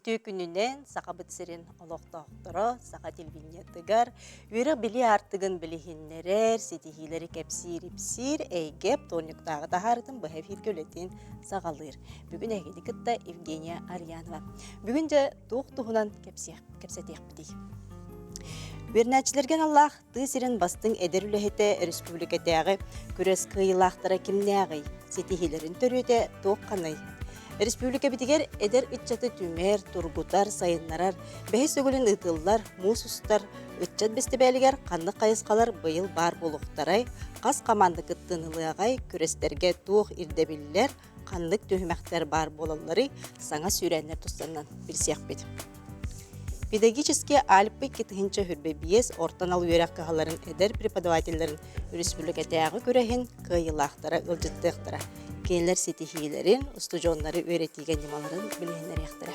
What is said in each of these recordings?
Үтүө күнүнэн Сахабыт сирин олохтоохторо саха телевидениетыгар үөрэх-билии аартыгын билиһиннэрэр, ситиһиилэри кэпсиир-ипсиир эйгэ вторниктааҕы таһаарытын быһа эфиргэ үлэтин саҕалыыр. Бүгүн эһигини кытта Евгения Арьянова. Бүгүн дьэ туох туһунан кэпсэтиэхпитий? Үөрэнээччилэргэ аналлаах тыа сирин бастыҥ эдэр үлэһитэ республикатааҕы күрэс кыайыылаахтара кимнээҕий? Ситиһиилэрин төрүөтэ туохханый? Республикабитигэр эдэр ыччаты түмэр, тургутар, сайыннарар, бэһис төгүлүн ыытыллар муус устар ыччат бэстибээлигэр ханнык хайысхалар быйыл баар буолуохтарай, хас хамаанда кыттыынылыаҕай, күрэстэргэ туох ирдэбиллэр, ханнык түһүмэхтэр баар буолалларый саҥа сүүрээннэр тустарынан билсиэхпит. Педагогические Альпы 2025 орто анал үөрэх кыһаларын эдэр преподавателлэрин өрөспүүбүлүкэтээҕи күрэһин кыайыылаахтара ыалдьыттыахтара. Кинилэр ситиһиилэрин, устудьуоннары үөрэтиигэ ньымаларын билиһиннэриэхтэрэ.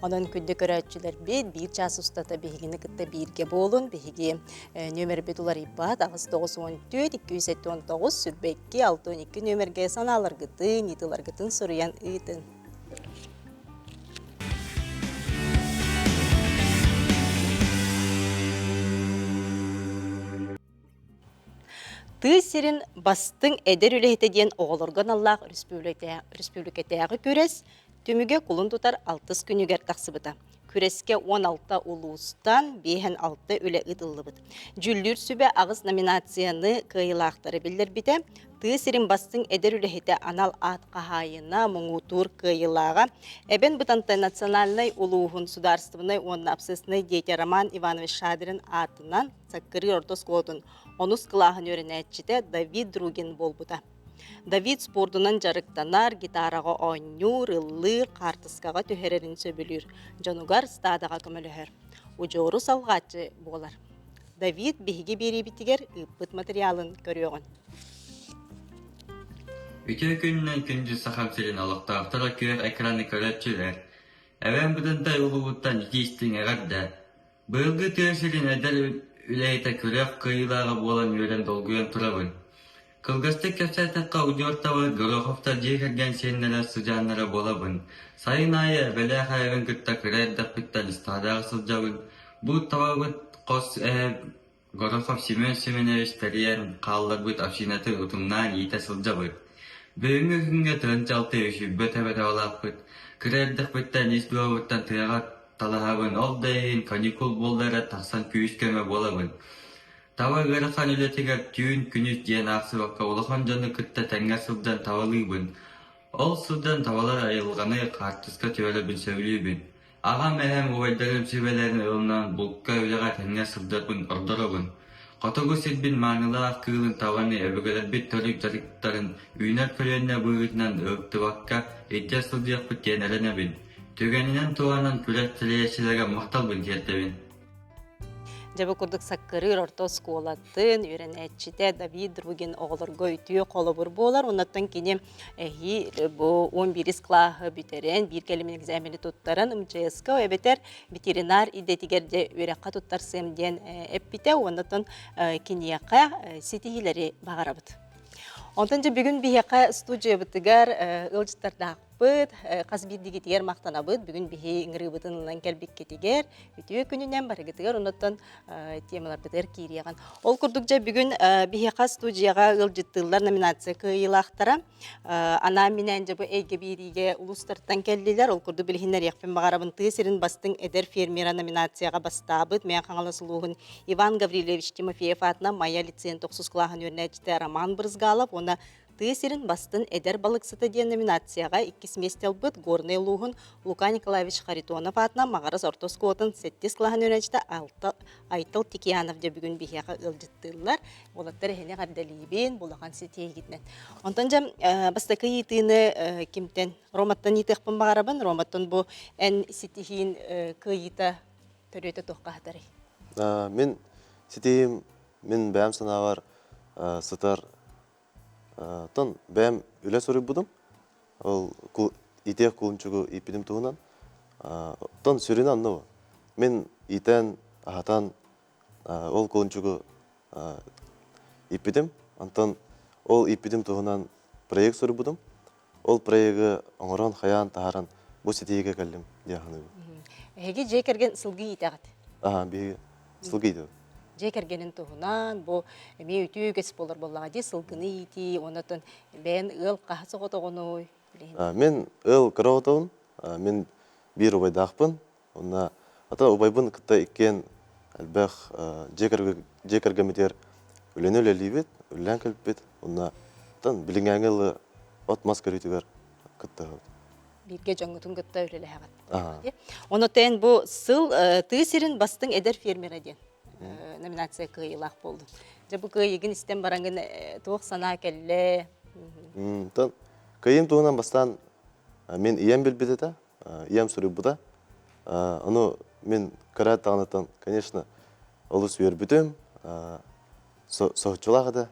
Онон күндү көрөөччүлэрбит биир чаас устата биһигини кытта бииргэ буолун. Биһиги нүөмэрбит уларыйбат 894 279 22 62 нүөмэргэ санааларгытын, ыйытыыларгытын суруйан ыытын. Тыа сирин бастыҥ эдэр үлэһитэ диэн оҕолорго аналлаах республикатааҕы күрэс түмүгэ кулун тутар алтыс күнүгэр тахсыбыта. Күрэскэ 16 улуустан 56 үлэ ыытыллыбыт. Дьүүллүүр сүбэ аҕыс номинацияны кыайыылаахтары биллэрбитэ. Тыа сирин бастыҥ эдэр үлэһитэ анал аат хаһаайына, муҥутуур кыайыылааҕа Эбэн Бытантай национальнай улууһун судаарыстыбаннай уонна общественнай деятель Роман Иванович Шадрин аатынан Саккырыыр орто оскуолатын онус кылааһын үөрэнээччитэ Давид Другин буолбута. Давид спордунан дьарыктанар, гитараҕа оонньуур, ыллыыр, хаартыскаҕа түһэрэрин сөбүлүүр, дьонугар стадаҕа көмөлөһөр. Удьуору салҕааччы буолар. Давид биһиги биэриибитигэр ыыппыт материалын көрүөҕүн. Үтүө күнүнэн күндү Сахам сирин олохтоохторо күөх экраны көрөөччүлэр! Эбэм Быдынтай улууһуттан итии-истиҥ эҕэрдэ! Быйылгы тыа сирин эдэр үлэһитэ күрэх кыайыылааҕа буолан үөрэн долгуйан турабын. Кылгастык кэпсээтэххэ, удьуор таба Гороховтар дьиэ кэргэн сиэннэрэ, сыдьааннара буолабын. Сайын аайы эбэлээх эһэбин кытта кыра эрдэхпиттэн ыстаадаҕа сылдьабын. Бу табабыт хос эһэ Горохов Семен Семенович тэрийэн хаалларбыт общинатын утумнаан иитэ сылдьабыт. Бүгүҥҥү күҥҥэ тыһыынча 620 төбө табалаахпыт. Кыра эрдэхпиттэн ис дууһабыттан тыаҕа талаһабын, ол да иһин каникул буолла эрэ тахсан күүс-көмө буолабын. Таба ыарахан үлэтигэр түүн, күнүс диэн аахсыбакка улахан дьону кытта тэҥҥэ сылдьан табалыыбын. Ол сылдьан табалар айылҕаны хаартыска түһэрэрбин сөбүлүүбүн. Аҕам, эһэм, убайдарым сүбэлэрин ылынан булка, үлэҕэ тэҥҥэ сылдьарбын ордоробун. Хотугу сирбин маанылаах кыылын табаны өбүгэлэрбит төрүт дьарыктарын үүнэр көлүөнэ быһыытынан ыһыктыбакка илдьэ сылдьыахпыт диэн эрэнэбин. Түгэнинэн туһанан күрэс тэрийээччилэргэ махталбын тиэрдэбин. Дьэ бу курдук Саккырыыр орто оскуолатын үөрэнээччитэ Давид Другин оҕолорго үтүө холобур буолар. Оннуттан кини эһии бу 11 кылааһы бүтэрэн, биир кэлим экзамени туттаран МЧС-ка эбэтэр ветеринар идэтигэр дьэ үөрэххэ туттарсыам диэн эппитэ. Оннуттан киниэхэ ситиһиилэри баҕарабыт. Онтон дьэ бүгүн биһиэхэ студиябытыгар ыалдьыттардаах Хас биирдигитигэр махтанабыт. Бүгүн биһи ыҥырыыбытын ылынан кэлбиккитигэр үтүө күнүнэн барыгытыгар оннуттан темаларбытыгар киириэҕин. Ол курдук дьэ бүгүн биһиэхэ студияҕа ыалдьыттыыллар номинация кыайыылаахтара. Анаан-минээн дьэ бу эйгэ биэриигэ улуустартан кэллилэр. Ол курдук билиһиннэриэхпин баҕарабын. Тыа сирин бастыҥ эдэр фермера номинацияҕа бастаабыт Мэҥэ Хаҥалас улууһун Иван Гаврильевич Тимофеев аатынан Майа лицейин тохсус кылааһын үөрэнээччитэ Роман Брызгалов уонна. Тыа сирин бастын эдэр балыксыта диэн номинацияҕа иккис миэстэ ылбыт Горнай улууһун Лука Николаевич Харитонов аатынан Маҕарас орто оскуолатын сэттис кылааһын үөрэнээччитэ Айтал Тикиянов дьэ бүгүн биһиэхэ ыалдьыттыыллар. Уолаттар эһини эҕэрдэлиибин, булахан ситиһиигитинэн. Онтон дьэ бастакы ыйытыыны кимтэн? Роматтан ыйытыахпын баҕарабын. Роматтан бу эн ситиһиин кыайыыта төрүөтэ туохха аһатарый? Мин ситиһиим мин бэйэм санаабар сытар. Оттон бэйэм үлэ суруйбутум. Ол итиэх кулунчугу ииппитим туһунан. Оттон сүрүнэ онно бу. Мин иитэн, аһатан ол кулунчугу ииппитим. Онтон ол ииппитим туһунан проект суруйбутум. Ол проегы оҥорон, хайаан таһааран бу ситиһиигэ кэллим диэн саныыбын. Эһиги дьиэ кэргэн сылгы иитэҕит? Аха, биһиги сылгы иитэбит. Дьиэ кэргэнин туһунан бу эмиэ үтүө үгэс буолар буоллаҕа дии сылгыны иитии уонна бэйэн ыал хаһа соҕотоҕунуй? Мин ыал кыра оҕотобун. Мин биир убайдаахпын. Онно ата убайбын кытта иккиэн элбэх дьиэ кэргэммитигэр үлэни үлэлиибит, үлэлээн кэлбиппит. Онно билиҥҥээҥи ылы от-мас көрүүтүгэр кыттыһабыт. Бииргэ дьоҥҥутун кытта үлэлэһэҕит. Ону тэн бу сыл тыа сирин бастыҥ эдэр фермера диэн номинация кыайыылаах буолду. Дьэ бу кыайыгын истэн бараҥын туох санаа кэллэ? Кыайыым туһунан бастаан мин ийэм билбит этэ, ийэм суруйбута. Ону мин кыра даҕанытан, конечно, олус үөрбүтүм, соһуччулаах этэ.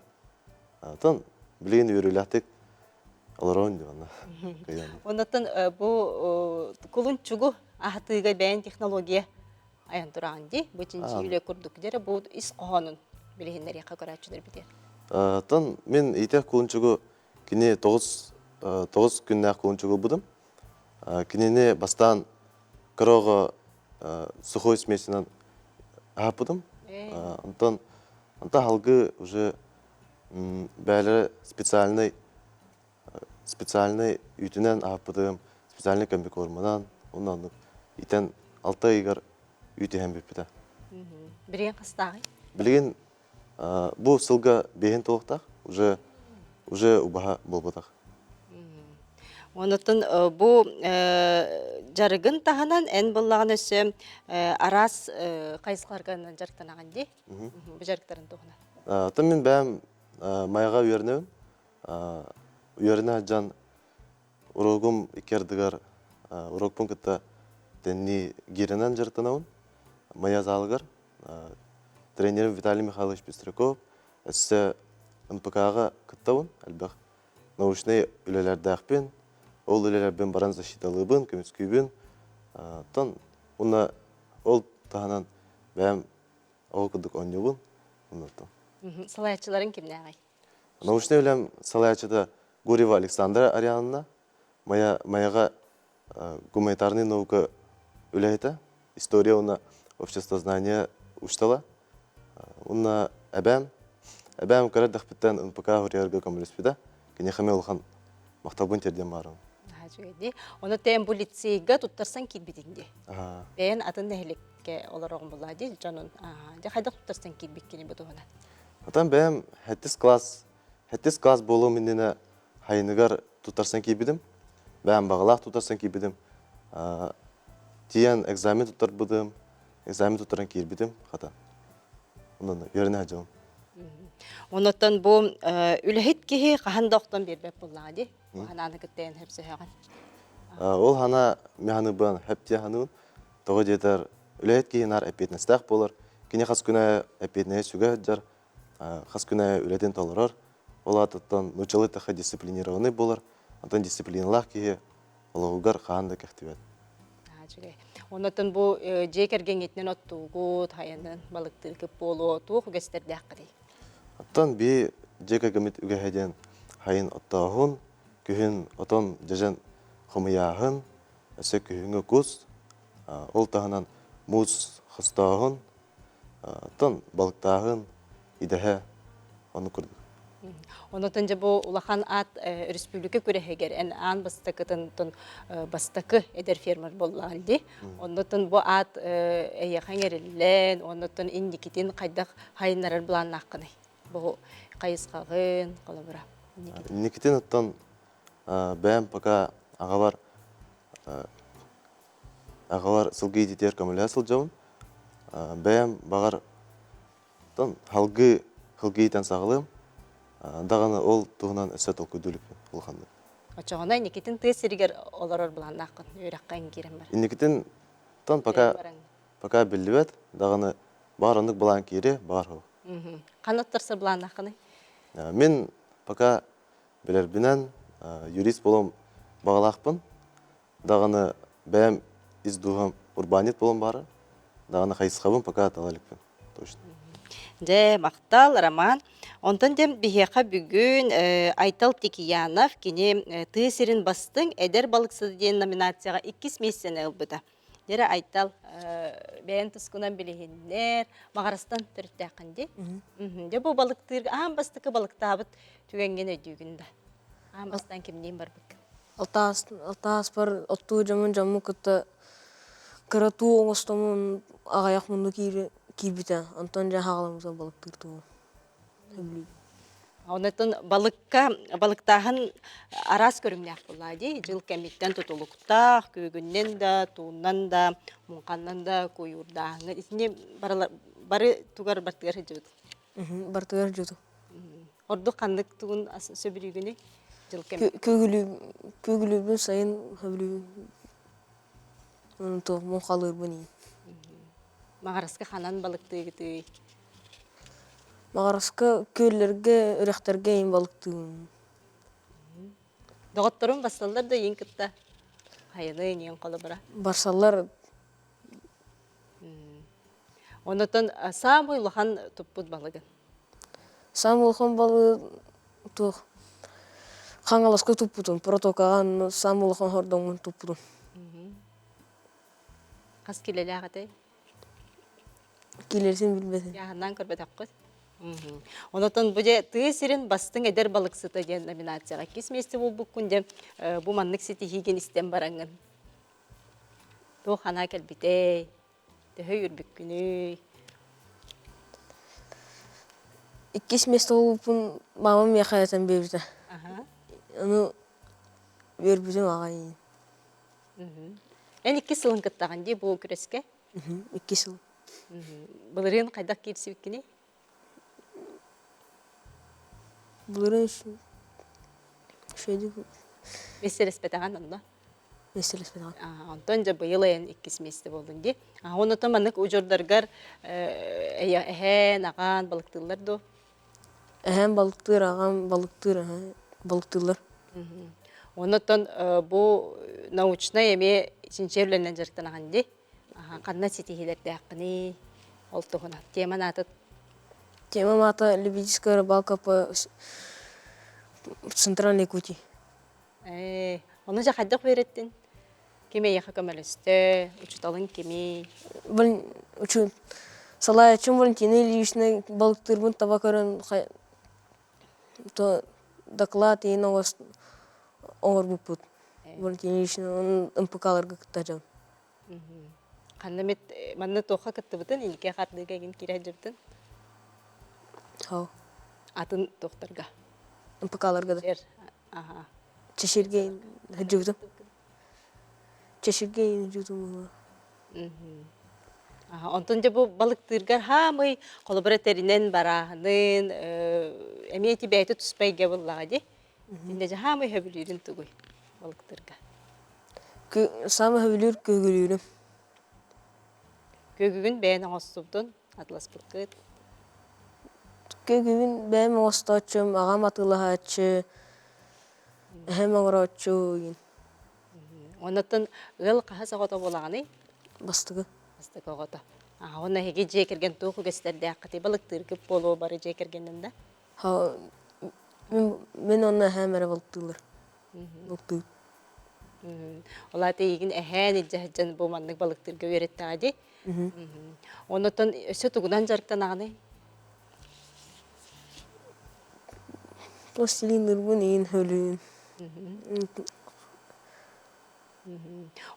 Оттон билигин үөрүүлээхтик олоробун дии онно. Оннуттан бу кулунчугу аһатыыга бэйэн технология айан тураҕын дии. Бу чинчи үлэ курдук дьэрэ бу ис хоһоонун билиһиннэриэххэ көрөөччүлэр битиэр. Оттон мин иитэх кулунчугу кини 9 күннээх кулунчугу ылбытым. Кинини бастаан кыра оҕо сухой смесинэн аһаппытым. Онтон онтон халгы уже бээлэрэ специальный специальный үүтүнэн аһаппытым, специальный комбикорманан, онно оннук итэн 6 ыйыгар үүт иһэн бүппүтэ. Билигин хастааҕый? Билигин бу сылга биэһин туохтаах, уже уже убаһа буолбатах. Онотон бу дьарыгын таһынан эн буллаҕын өссө араас хайысхаларга дьарыктанаҕын дии. Бу дьарыктарын туһунан. Оттон мин бэйэм майаҕа үөрэнэбин. Үөрэнэ сылдьан уруогум икки ардыгар уруокпун кытта тэннии гиирэнэн дьарыктанабын. Майа залыгар тренерим Виталий Михайлович Пестряков өссө НПК-ҕа кыттабын элбэх научнай үлэлэрдээхпин, ол үлэлэрбин баран защиталыыбын, көмүскүүбүн. Оттон уонна ол таһынан бэйэм оҕо курдук оонньуубун. Оннуттан. Салайааччыларыҥ кимнээҕий? Научнай үлэм салайааччыта Гурьева Александра Ариановна, Майа, Майаҕа гуманитарнай наука үлэһитэ, история уонна обществознание учителя. Уонна эбээм, эбээм кыра эрдэхпиттэн НПК суруйарга көмөлөспүтэ. Киниэхэ эмиэ улахан махталбын тиэрдиэн баарым. Үчүгэй дии. Ону тээн бу лицейгэ туттарсан киирбитин дии. Бэйэн атын нэһиликкэ олороҕун булаа дии дьонун. Дьэ хайдах туттарсан киирбиккини бу туһунан? Отон бэйэм 7-с класс буолуом иннинэ хайыныгар туттарсан киирбитим. Бэйэм баҕалаах туттарсан киирбитим. Тиийэн экзамен туттарбытым, экзамен туттаран киирбитим хата. Онон үөрэнэ сылдьабын. Онуттан бу үлэһит киһи хаһан да охтон биэрбэт буоллаҕа дии. Бу ханааны кытта эн хөпсөһөҕүн. Ол хана механыбын хөптиэ ханыбын. Тоҕо диэтэр үлэһит киһи наар эппиэтинэстээх буолар. Кини хас күнэ эппиэтинэһи сүгэ сылдьар, хас күнэ үлэтин толорор. Ол аатыттан нууччалыы эттэххэ дисциплинированный буолар. Онтон дисциплиналаах киһи олоҕугар хаһан да кэхтибэт. Үчүгэй. Оннотон бу дьиэ кэргэҥҥитинэн оттуугут, хайанын, балыктыыргыт буолуо, туох үгэстэрдээххитий? Оттон би дьиэ кэргэммит үгэһэ диэн хайын оттооһун, күһүн отон дьэдьэн хомуйааһын, өссө күһүҥҥү кус, ол таһынан муус хостооһун, оттон балыктааһын, идэһэ ону курдук. Онотон дьэ бу улахан аат өрөспүүбүлүкэ күрэһигэр эн аан бастакытын бастакы эдэр фермер буоллаҕын дии. Оннотон бу аат эйиэхэ иҥэриллэн, оннотон инникитин хайдах хайыннарар былааннааххыный? Бу хайысхаҕын, холобура. Инникитин оттон бэйэм пока аҕабар аҕабар сылгы иитиитигэр көмөлөһө сылдьабын. Бэйэм баҕар оттон салгыы сылгы иитэн саҕалыам. Даҕаны ол туһунан өссө толкуйдуу иликпин улаханнык. Оччоҕуна инникитин тыа сиригэр олорор былааннааххын, үөрэххэ киирэн баран. Инникитин тон пока пока биллибэт, даҕаны баар оннук былаан киириэ, баар суох. Ханна туттарсар былааннааххыный? Мин пока билэрбинэн юрист буолуом баҕалаахпын. Даҕаны бэйэм ис дууһам урбаанньыт буолан баара. Даҕаны хайысхабын пока тала иликпин. Точно. Дьэ, махтал, Роман. Онтон дьэ биһиэхэ бүгүн Айтал Тикиянов кини тыа сирин бастыҥ эдэр балыксыт диэн номинацияҕа иккис миэстэни ылбыта. Дьэрэ Айтал бэйэн тускунан билиһиннэр, Маҕарастан төрүттээххин дии. Дьэ бу балыктыыр аан бастакы балыктаабыт түгэҥҥин өйдүүгүн да? Аан бастаан кимниин барбыккын? Алтааспар оттуу дьоммун дьоммун кытта кыра туу оҥостоммун аҕыйах мунну киирбитэ. Онтон дьэ хаҕаламмыта балыктыыр туһу. Онтон балыкка балыктааһын араас көрүҥнээх буоллаа дии. Дьыл кэмиттэн тутулуктаах, күөгүннэн да, тууннан да, муҥханнан да, куйуурдааһыҥҥа итини бары тугар бартыгар сылдьыбыт. Бартыгар сылдьыбытым. Ордук ханнык тугун сөбүлүүгүнүй дьыл кэмиттэн? Күөгүлүүбүн сайын сөбүлүүбүн. Туох муҥхалыырбын иин. Маҕараска ханан балыктыыгытый? Маҕараска күөллэргэ, үрэхтэргэ иин балыктыыбын. Доҕотторум барсаллар да иин кытта хайаны иин холобура? Барсаллар. Онотон саамай улахан туппут балыгын? Саамай улахан балыгы туох Хаҥаласка туппутум, протокаҕа саамай улахан хордоҥмун туппутум. Хас килэлээх этэй? Килэрсин билбэтим. Яһаннаан көрбөтөххүт. Онотон бу дьэ тыа сирин бастыҥ эдэр балыксыта диэн номинацияҕа иккис миэстэ буолбуккун диэн бу маннык ситиһиигин истэн бараҥҥын туох анаа кэлбитэй? Төһө үөрбүккүнүй? Иккис миэстэ буолбуппун маамам миэхэ этэн биэрбитэ. Ону үөрбүтүм аҕай. Эн иккис сылын кыттаҕын дии бу күрэскэ? Иккис сыл. Былырыын хайдах киирсибиккиний? Былырыын үчүгэйдик Миэстэлэспэтэҕин онно? Миэстэлэспэтэҕим. Онтон дьэ быйыл айан иккис миэстэ буоллун дии. Онотон маннык удьуордаргар эһээн, аҕаан балыктыыллар дуо? Эһээм балыктыыр, аҕам балыктыыр, балыктыыллар. Онотон бу научнай эмиэ чинчийэр үлэнэн дьарыктанаҕын дии. Ханна ситиһиилэрдээххиний? Ол туһунан. Тема аата? Тема аата «Лебедическая рыбалка по Центральной Якутии». Ээ, ону дьэ хайдах үөрэттин? Ким эйиэхэ көмөлөстө? Учууталыҥ кимий? Салайааччым Валентина Ильинична балыктыырбын таба көрөн то доклад иһин оҥорбуппут. Валентина Ильинична МПК-ларга кытта дьон. Ханна эмит манна туохха кыттыбытын, инникигэ хардыыга игин киирэ сылдьыбытын? Хау. Атын туохтарга? МПК-ларга да. Аха. Чэчиргэ сылдьыбытым. Чэчиргэ сылдьыбытым Онтон дьэ бу балыктыыргар хаамый холобура тэринэн барааһынын эмиэ ити бэйэтэ туспа эйгэ буоллаҕа дии. Иннэ дьэ хаамый сөбүлүүрүн тугуй балыктыырга? Саамай сөбүлүүр күөгүлүүрүм. Күөгүгүн бэйэн оҥостубутун атыласпыккыт? Күөгүбүн бэйэм оҥостооччум, аҕам атыылаһааччы, эһэм оҥорооччу игин. Оннуттан ыал хаһыс оҕото буолаҕыный? Бастакы. Бастакы оҕото. Уонна эһиги дьиэ кэргэн туох үгэстэрдээххитий? Балыктыыргыт буолуо бары дьиэ кэргэнинэн да? Мин онно эһээм эрэ балыктыыллар. Балыктыыр. Ол аата эйигин эһээн илдьэ сылдьан бу маннык балыктыырга үөрэттэҕэ дии. Оннуттан өссө тугунан дьарыктанаҕыный? Пластилиннырбын иин хөлүүн.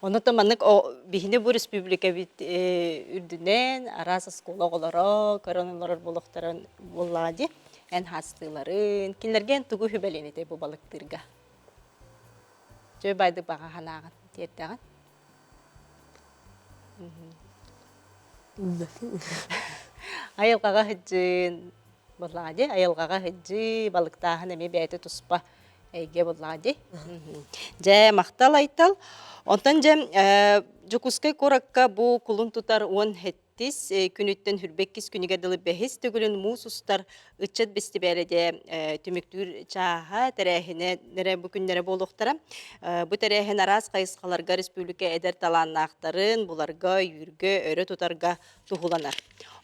Оннуттан маннык биһини бу республикабыт үрдүнэн араас оскуола оҕолоро көрөн олорор буолуохтарын буоллаҕа дии. Эн хаастыыларын, кинилэргэ эн тугу үбэлиэн этэй бу балыктыырга? Дьэ байды баҕа санааҕын тиэрдэҕин. Айылҕаҕа сылдьыын буоллаҕа дии, айылҕаҕа сылдьыы, балыктааһын эмиэ бэйэтэ туспа эйгэ буоллаҕа дии. Дьэ, махтал Айтал. Онтон дьэ, Дьокуускай куоракка бу кулун тутар 17 күнүттэн 22 күнүгэр дылы бэһис төгүлүн муус устар ыччат бэстибээлэ түмүктүүр чааһа тэрээһинэ бу күннэрэ буолуохтара. Бу тэрээһин араас хайысхаларга республика эдэр талааннаахтарын буларга, өйүүргэ, өрө тутарга туһуланар.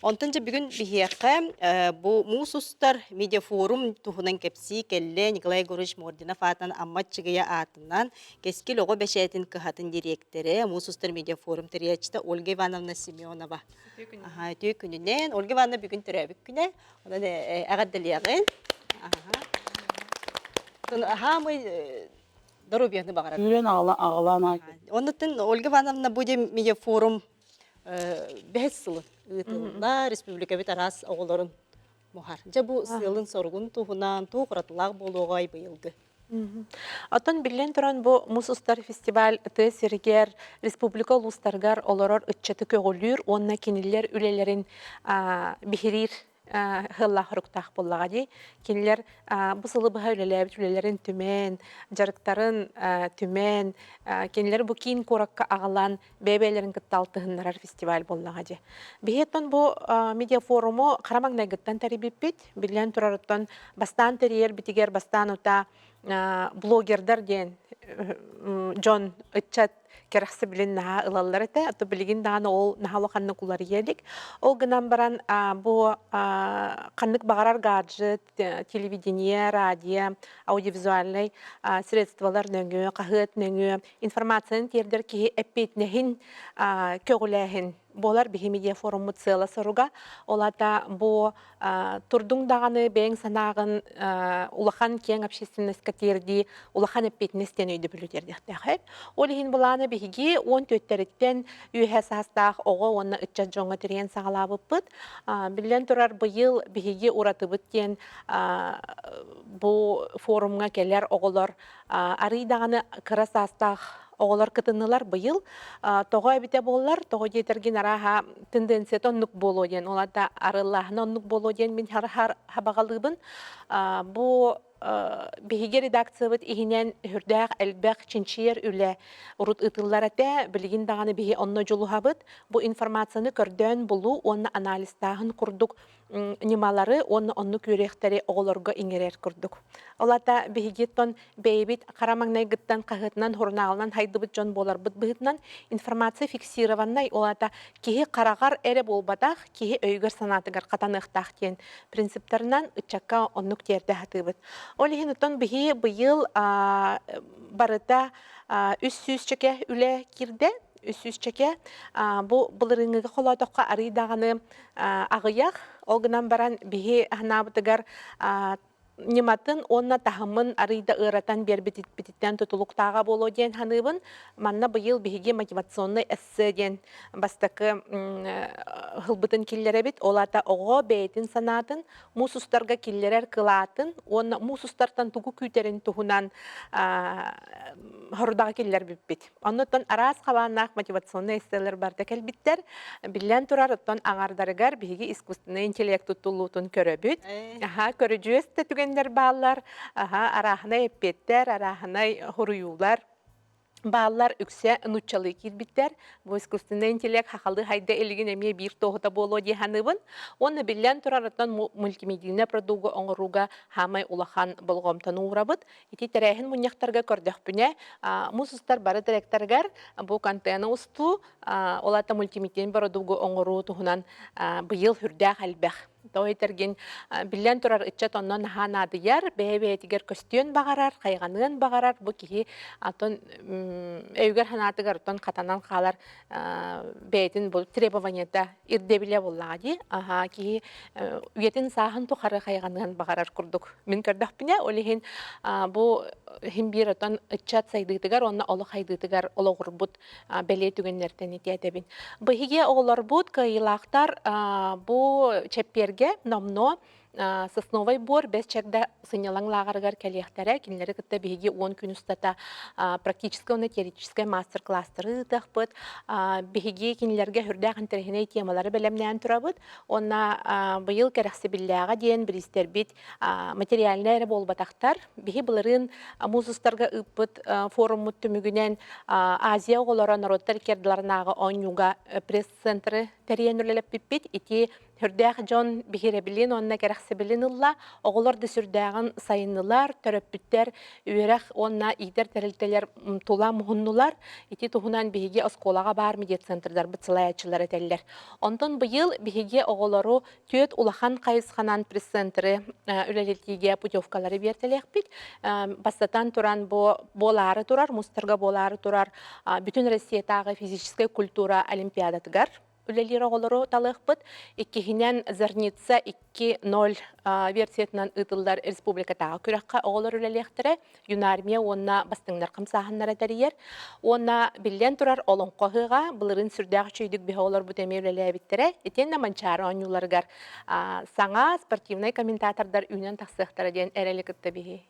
Онтон дьэ бүгүн биһиэхэ бу муус устар медиафорум туһунан кэпсии кэллэ Николай Егорович Мординов аатынан Амма Аччыгыйа аатынан Кэскил оҕо бэчээтин кыһатын дириэктэрэ, муус устар медиафорум тэрийээччитэ Ольга Ивановна Семенова. Аха, үтүө күнүнэн. Ольга Ивановна бүгүн төрөөбүт күнэ. Онон эҕэрдэлиэҕин. Аһаамый доруобуйаны баҕарар. Сүүрэн аҕалаан Оннуттан Ольга Ивановна бу медиафорум бэһис сылын ыытылла республикабыт араас оҕолорун муһар. Дьэ бу сыалын-соругун туһунан туох уратылаах буолуоҕай быйылгы? Оттон биллэн туран бу муус устар фестиваль тыа сиригэр, республика улуустарыгар олорор ыччаты көҕүлүүр уонна кинилэр үлэлэрин биһириир ыаллаах оруктаах буоллаҕа дии. Кинилэр бу сылы быһа үлэлээбит үлэлэрин түмэн, дьарыктарын түмэн, кинилэр бу киин куоракка аҕалан бэйэ-бэйэлэрин кытта алтыһыннарар фестиваль буоллаҕа дии. Биһиэттэн бу медиафоруму хара маҥнайгыттан тэрийбиппит. Биллэн турарыттан бастаан тэрийэрбитигэр бастаан утаа блогердар диэн дьон ыччат кэрэхсэбилин наһаа ылаллар этэ. А то билигин даҕаны ол наһаа улаханнык уларыйа илик. Ол гынан баран бу ханнык баҕарар гаджет, телевидение, радио, аудиовизуальнай средстволар нөҥүө, хаһыат нөҥүө информацияны тиэрдэр киһи эппиэтинэһин көҕүлээһин буолар биһи медиафоруммут сыала-соруга. Ол аата бу турдуҥ даҕаны бэйэҥ санааҕын улахан киэҥ общественностька тиэрдии улахан эппиэтинэс диэн өйдөбүлү тиэрдиэхтээх. Ол иһин былаана биһиги 14-тэриттэн үөһэ саастаах оҕо уонна ыччат дьоҥҥо тэрийэн саҕалаабыппыт. Биллэн турар, быйыл биһиги уратыбыт диэн бу форумҥа кэлэр оҕолор арыый даҕаны кыра саастаах оҕолор кытыннылар быйыл. Тоҕо эбитэ буоллар, тоҕо диэтэргин арааһа тенденцията оннук буолуо диэн, ол аата арыллааһына оннук буолуо диэн мин хабаҕалыыбын. Бу биһиги редакциябыт иһинэн сүрдээх элбэх чинчийэр үлэ урут ыытыллар этэ. Билигин даҕаны биһи онно дьулуһабыт. Бу информацияны көрдөөн булуу уонна анализтааһын курдук ньымалары уонна оннук үөрүйэхтэри оҕолорго иҥэрэр курдук. Ол аата биһигиттэн бэйэбит хара маҥнайгыттан хаһыатынан, сурунаалынан хайдыбыт дьон буоларбыт быһыытынан информация фиксированнай, ол аата киһи хараҕар эрэ буолбатах, киһи өйүгэр-санаатыгар хатаныахтаах диэн принциптарынан ыччакка оннук тиэрдэ сатыыбыт. Ол иһин оттон биһи быйыл барыта 300 чөкө үлэ киирдэ. 300 чөкө. Бу былырыыҥҥыга холоотоххо арыый даҕаны аҕыйах. Ол гынан баран биһи санаабытыгар ньыматын уонна таһымын арыый да ыаратан биэрбититтэн тутулуктааҕа буолуо диэн саныыбын. Манна быйыл биһиги мотивационный эссе диэн бастакы ылбытын киллэрэбит. Ол аата оҕо бэйэтин санаатын муус устарга киллэрэр кылаатын уонна муус устартан тугу күүтэрин туһунан хорудаҕа киллэрбиппит. Оннуттан араас хабааннаах мотивационнай эсселэр барыта кэлбиттэр. Биллэн турар, оттон аҥардарыгар биһиги искусственный интеллект туттуллуутун көрөбүт. Аха, көрүдьүөс да түгэннэр бааллар, аха, арааһынай эппиэттэр, арааһынай хоруйуулар бааллар үксэ нууччалыы киирбиттэр. Бу искусственный интеллект хахалыы хайда илигин эмиэ биир туоһута буолуо дии саныыбын. Уонна биллэн турар, оттон мультимедийнай продугу оҥорууга хаамай улахан болҕомтону уурабыт. Ити тэрээһин мунньахтарга көрдөхпүнэ, муус устар бары тректарыгар бу контены устуу, ол аата мультимедийный бородуугу оҥоруу туһунан быйыл сүрдээх элбэх. Тоҕо этэргин, биллэн турар ыччат онно наһаа наадыйар, бэйэ-бэйэтигэр көстүөн баҕарар, хайҕаныан баҕарар, бу киһи атын өйүгэр-санаатыгар оттон хатанан хаалар бэйэтин бу требованиета ирдэбилэ буоллаҕа дии. Аһаа, киһи үйэтин сааһын тухары хайҕаныан баҕарар курдук мин көрдөхпүнэ, ол иһин бу иһин биир отон ыччат сайдыытыгар уонна олох сайдыытыгар олоҕурбут бэлиэ түгэннэртэн итиэтэбин. Биһиги оҕолорбут кыайыылаахтар бу чэппиэргэ номнуо. Сосновай буор бэс чагда сынньалаҥ лааҕырыгар кэлиэхтэрэ. Кинилэри кытта биһиги 10 күн устата практическай уонна теоретическай мастер-класстары ыытыахпыт. Биһиги кинилэргэ сүрдээх интэриэһинэй темалары бэлэмнээн турабыт. Уонна быйыл кэрэхсэбиллээҕэ диэн бириистэрбит материальнай эрэ буолбатахтар. Биһи былырыын муус устарга ыыппыт форуммут түмүгүнэн Азия оҕолоро норуоттар иккиардыларынааҕы оонньууга пресс-центры тэрийэн үлэлэппиппит. Ити Сүрдээх дьон биһирэбилин уонна кэрэхсэбилин ылла, оҕолор да сүрдээҕин сайыннылар, төрөппүттэр үөрэх уонна иитэр тэрилтэлэр тула муһуннулар. Ити туһунан биһиги оскуолаҕа баар медиацентрдарбыт салайааччылар этэллэр. Онтон быйыл биһиги оҕолору түөрт улахан хайысханан пресс-центры үлэлэтиигэ путевкалары биэртэлиэхпит. Бастатан туран бу буолаары турар, мустарга буолаары турар бүтүн Россиятааҕы физическэй культура олимпиадатыгар үлэлиир оҕолору талыахпыт. Иккиһинэн, Зарница 2.0 версиятынан ыытыллар республикатааҕы күрэххэ оҕолор үлэлиэхтэрэ. Юнармия уонна бастыҥнар хамсааһыннара тэрийэр. Уонна биллэн турар Олоҥхо ыһыаҕа былырыын сүрдээх үчүгэйдик биһи оҕолорбут эмиэ үлэлээбиттэрэ. Итиэннэ Манчаары оонньууларыгар саҥа спортивнай комментатордар үүнэн тахсыахтара диэн эрэли кытта биһи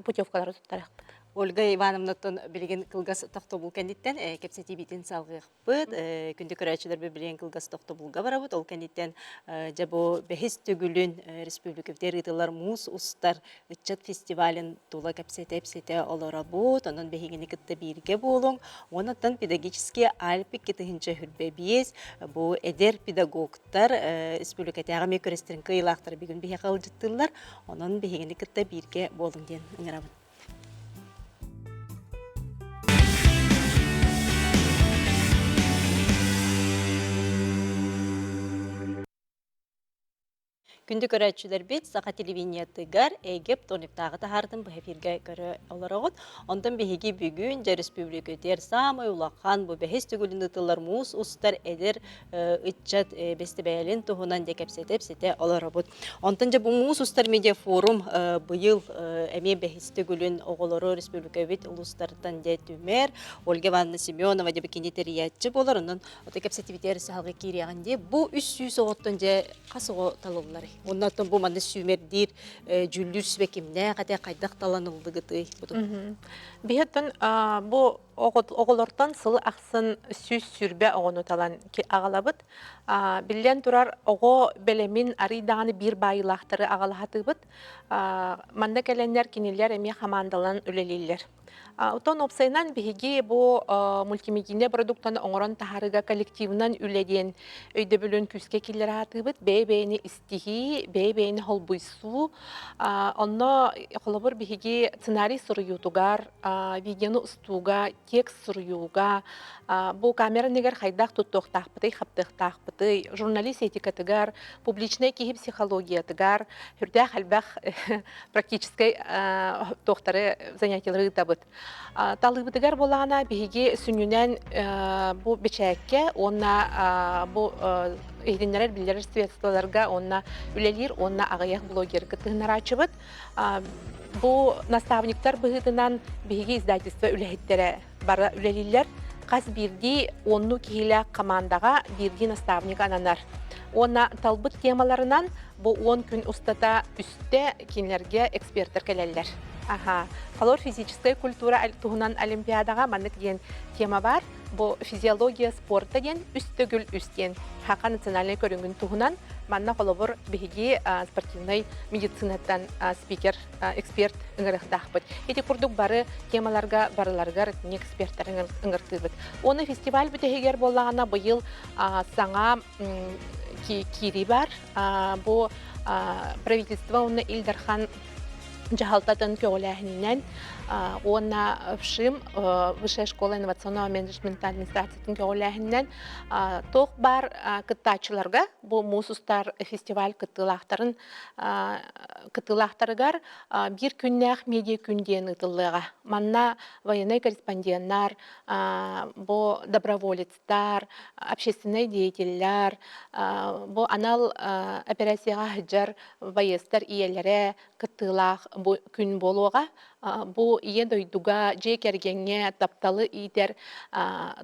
путевкалары туттарыахпыт. Ольга Ивановнаттан билигин кылгас тохтобул кэнниттэн кэпсэтиибитин салҕыах Күндү көрөөччүлэрбит билигин кылгас тохтобулга барабыт. Ол кэнниттэн дьэ бу бэһис төгүлүн республикабытыгар ыытыллар муус устар ыччат фестивалын тула кэпсэтэ-ипсэтэ олоробут. Онон биһигини кытта бииргэ буолуҥ. Уонна педагогические Альпы 2025 бу эдэр педагогтар республикатааҕы эмиэ күрэстэрин кыайыылаахтара бүгүн биһиэхэ ыалдьыттыыллар. Онон биһигини кытта бииргэ буолуҥ диэн ыҥырабын. Күндү көрөөччүлэрбит, Саха телевидениетыгар Эйгэ Птониктааҕы таһаартын быһа эфиргэ көрө олороҕут. Онтон биһиги бүгүн дьэ республикатыгар саамай улахан бу бэһис төгүлүн ыытыллар муус устар эдэр ыччат бэстибээлин туһунан дьэ кэпсэтэ-ипсэтэ олоробут. Онтон дьэ бу муус устар медиафорум быйыл эмиэ бэһис төгүлүн оҕолору республикабыт улуустарыттан дьэ түмэр. Ольга Ивановна Семенова дьэ кини тэрийээччи буолар. Онон ото кэпсэтибитигэр саһалга киириэҕин дии. Бу 300 оҕоттон дьэ хас оҕо талылларый? Оннуттан бу манна сүүмэрдиир дьүүллүүр сүбэ кимнээх этэ, хайдах таланыллыгытый? Биһиттэн бу Оҕолортон сыл ахсын 120 оҕону талан аҕалабыт. Биллэн турар, оҕо бэлэмин арый даҕаны биир баайыылаахтары аҕалаһатыыбыт. Манна кэлэннэр кинилэр эмиэ хамаандаланан үлэлииллэр. Оттон уопсайынан биһиги бу мультимедийнай продуктаны оҥорон таһаарыыга коллективынан үлэ диэн өйдөбүлүн күүскэ киллэрэ сатыыбыт. Бэйэ-бэйэни истиһии, бэйэ-бэйэни холбуйсуу. Онно холобур биһиги сценарий суруйуутугар, видеону устууга, текст суруйууга, бу камера иннигэр хайдах туттуохтаахпытый, хаптыахтаахпытый, журналист этикатыгар, публичнай киһи психологиятыгар сүрдээх элбэх практическай туохтары занятиелары ыытабыт. Талыыбытыгар буоллаҕына биһиги сүнньүнэн бу бэчээккэ уонна бу иһитиннэрэр биллэрэр средстволарга уонна үлэлиир уонна аҕыйах блогеры кыттыһыннарааччыбыт. Бу наставниктар быһыытынан биһиги издательство үлэһиттэрэ бары үлэлииллэр. Хас биирдии оннуу киһилээх хамаандаҕа биирдии наставник ананар. Уонна талбыт темаларынан бу 10 күн устата үстэ кинилэргэ экспертэр кэлэллэр. Аха. Холор физическая культура туһунан олимпиадаҕа маннык диэн тема бар. Бу физиология спорта диэн үс төгүл үс диэн саха национальнай көрүҥүн туһунан манна холобур биһиги спортивнай медицинаттан спикер эксперт ыҥырыахтаахпыт. Ити курдук бары темаларга барыларыгар итини эксперттары ыҥыртыыбыт. Уонна фестиваль бүтэһигэр буоллаҕына быйыл саҥа киирии бар. Бу правительство уонна Ил Дархан дьаһалтатын көҕүлээһининэн уонна ВШИМ Высшая школа инновационного менеджмента администрациятын көҕүлээһининэн туох баар кыттааччыларга бу муус устар фестиваль кыттыылаахтарын кыттыылаахтарыгар биир күннээх медиа күн диэн ыытыллыаҕа. Манна военнай корреспонденнар, бу доброволецтар, общественнай деятеллэр, бу анал операцияҕа сылдьар байыастар ийэлэрэ кыттыылаах. күн буолуоҕа. Бу ийэ дойдуга, дьиэ кэргэҥҥэ тапталы иитэр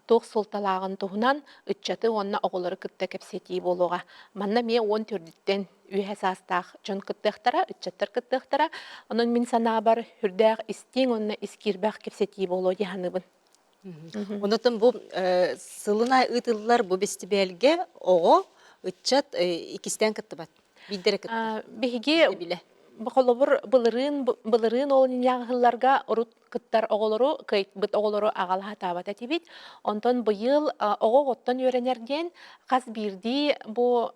туох суолталааҕын туһунан ыччаты уонна оҕолору кытта кэпсэтии буолуоҕа. Манна эмиэ 14-тэн үөһэ саастаах дьон кыттыахтара, ыччаттар кыттыахтара. Онон мин санаабар сүрдээх истиҥ уонна ис киирбэх кэпсэтии буолуо дии саныыбын. Онотон бу сылын аайы ыытыллар бу бэстибээлгэ оҕо, ыччат иккистээн кыттыбат. Биирдэрэ кыттар. Биһиги Билэ. холобур былырыын былырыын ол инньээҕи урут кыттар оҕолору кыайбыт оҕолору аҕала сатаабат этибит. Онтон быйыл оҕо оҕоттон үөрэнэр диэн хас биирдии бу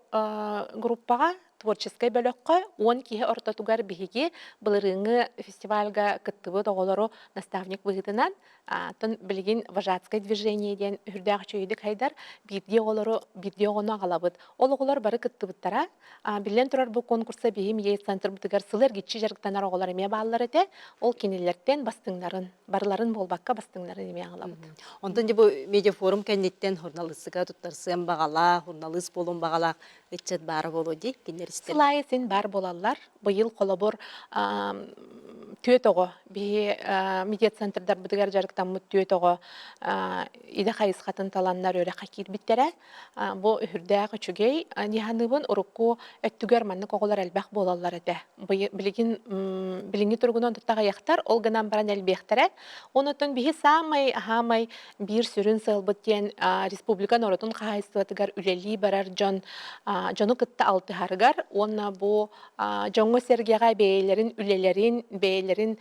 группаҕа творческай бөлөххө 10 киһи ортотугар биһиги былырыыҥҥы фестивальга кыттыбыт оҕолору наставник быһыытынан Оттон билигин вожатское движение диэн үрдээх үчүгэйдик хайдар биирдии оҕолору биирдии оҕону аҕалабыт. Ол оҕолор бары кыттыбыттара. Биллэн турар бу конкурса биһи медиа-центрбытыгар сыл эргиччи дьарыктанар оҕолор эмиэ бааллар этэ. Ол кинилэртэн бастыҥнарын, барыларын буолбакка бастыҥнарын эмиэ аҕалабыт. Онтон дьэ бу медиафорум кэнниттэн журналистика туттарсыан баҕалаах, журналист буолуон баҕалаах ыччат баара буолуо дии кинилэр истэр. Сыл аайы син баар буолаллар. Быйыл холобур түөрт оҕо биһи медиацентрдарбытыгар дьарыктаммыт түөрт оҕо идэ хайысхатын таланнар үөрэххэ киирбиттэрэ. Бу үһүрдээх үчүгэй дии урукку өттүгэр маннык оҕолор элбэх буолаллар этэ. Билигин билиҥҥи туругунан таҕайахтар, ол гынан баран элбиэхтэрэ. Онон биһи саамай аһаамай биир сүрүн сыалбыт диэн республика норуотун хаһаайыстыбатыгар үлэлии барар дьон дьону кытта алтыһарыгар уонна бу дьоҥҥо-сэргэҕэ бэйэлэрин үлэлэрин, бэйэлэрин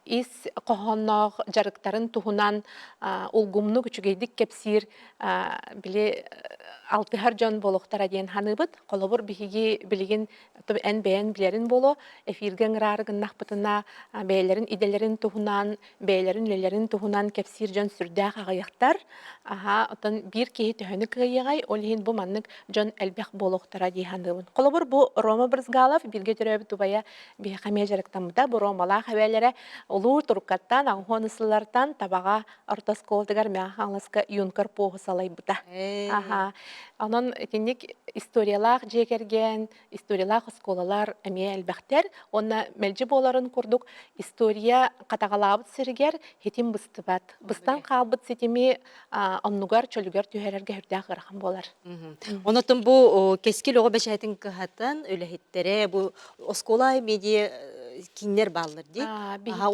ис хоһоонноох дьарыктарын туһунан улгумнук үчүгэйдик кэпсиир били алтыһар дьон буолуохтара диэн саныыбыт. Холобур, биһиги билигин эн бэйэн билэрин буолуо, эфиргэ ыҥыраары гыннахпытына бэйэлэрин идэлэрин туһунан бэйэлэрин үлэлэрин туһунан кэпсиир дьон сүрдээх аҕыйахтар. Аһаа, оттон биир киһи төһөнү кыайыаҕай, ол иһин бу маннык дьон элбэх буолуохтара дии саныыбын. Холобур, бу Рома Брызгалов бииргэ төрөөбүт убайа биһиэхэ эмиэ дьарыктаммыта. Бу Ромалаах эбээлэрэ улуу туруккаттан, аҕыһуон сыллартан Табаҕа орто оскуолатыгар Мэҥэ Хаҥаласка юнкор поһу салайбыта. Аһаа. Онон итинник историялаах дьиэ кэргэн, историялаах оскуолалар эмиэ элбэхтэр уонна мэлдьи буоларын курдук история хатаҕалаабыт сиригэр ситим быстыбат. Быстан хаалбыт ситими оннугар чөлүгэр түһэрэргэ сүрдээх ыарахан буолар. Онотон бу Кэскил оҕо бэчээтин кыһатын үлэһиттэрэ бу оскуола медиа кииннэр бааллар дии.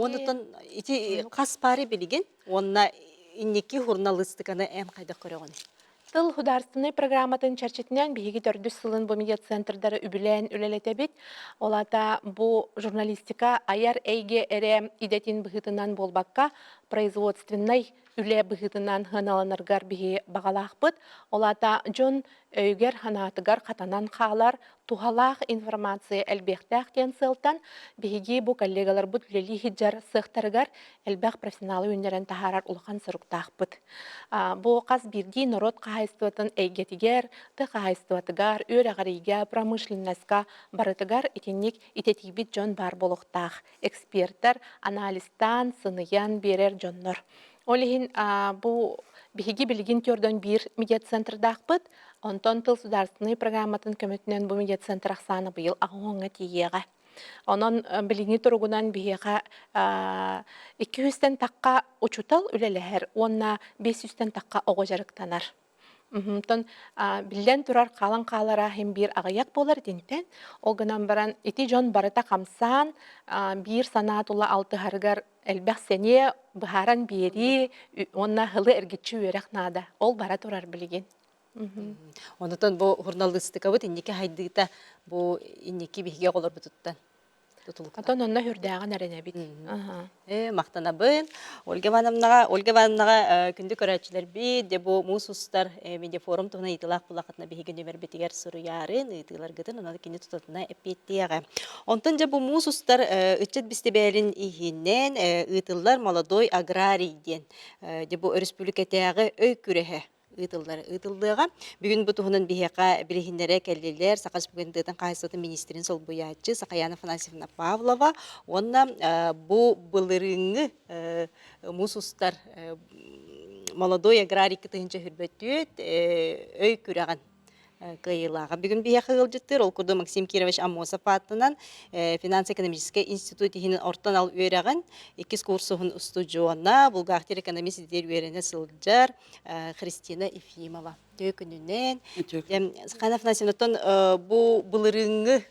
Онотон ити хас паары билигин уонна инники журналистиканы эн хайдах көрөҕүн? Тыл художественнай программатын чэрчитинэн биһиги төрдүс сылын бу медиацентрдары үбүлээн үлэлэтэбит. Ол аата бу журналистика айар эйгэ эрэ идэтин быһыытынан буолбакка, производственнай үлэ быһыытынан сыаналанаргар биһи баҕалаахпыт. Ол аата дьон өйүгэр-санаатыгар хатанан хаалар туһалаах информация элбиэхтээх диэн сыалтан биһиги бу коллегаларбыт үлэлии сылдьар сыахтарыгар элбэх профессионалы үүннэрэн таһаарар улахан соруктаахпыт. Бу хас биирдии норуот хаһаайыстыбатын эйгэтигэр, тыа хаһаайыстыбатыгар, үөрэҕириигэ, промышленноска барытыгар итинник итэтийбит дьон баар буолуохтаах. Экспертэр анализтаан, сыныйан биэрэр дьоннор. Ол иһин бу биһиги билигин төрдөн биир медиацентрдаахпыт. Онтон тыл судаарыстыбаннай программатын көмөтүнэн бу медиацентр ахсаана быйыл аҕыҥҥа тиийиэҕэ. Онон билиҥҥи туругунан биһиэхэ 200-тэн тахха учуутал үлэлэһэр уонна 500-тэн тахха оҕо дьарыктанар. Онтон биллэн турар хаалан хаалара иһин биир аҕыйах буолар итинтэн. Ол гынан баран ити дьон барыта хамсаан биир санаа тула алтыһарыгар элбэх сэниэ быһааран биэрии уонна һылы эргиччи үөрэх наада. Ол бара турар билигин. Онутан бу журналистикабыт инники хайдыыта бу инники биһиги оҕолорбутуттан тутулуктаах. Отон онно үрдээҕин эрэнэбит. Э, махтанабын. Ольга Ивановнаҕа, Ольга Ивановнаҕа күндү көрөөччүлэрбит, дьэ бу муус устар медиафорум туһунан ыйытыылаах буллаххытына биһиги нүмербитигэр суруйаарын, ыйытыыларгытын онон кини тутатына эппиэттиэҕэ. Онтон дьэ бу муус устар ыччат бистибээлин иһинэн ыытыллар «Молодой аграрий» диэн дьэ бу өрөспүүбүлүкэтээҕи өй күрэһэ ыытыллар ыытыллыаҕа. Бүгүн бу туһунан биһиэхэ билиһиннэрэ кэллилэр Саха Республикатын хаһаайыстыбатын министрин солбуйааччы Сахаяна Афанасьевна Павлова уонна бу былырыыҥҥы муус устар молодой аграрий 1024 өй күрэҕин. кыайыылааҕа. Бүгүн биһиэхэ ыалдьыттыыр, ол курдук Максим Кирович Аммосов аатынан финанс-экономическай институт иһинэн орто анал үөрэҕин иккис курсуһун устудьуона, бухгалтер экономист идэтигэр үөрэнэ сылдьар Христина Ефимова. Үтүө күнүнэн. Хана Афанасьевнаттан бу былырыыҥҥы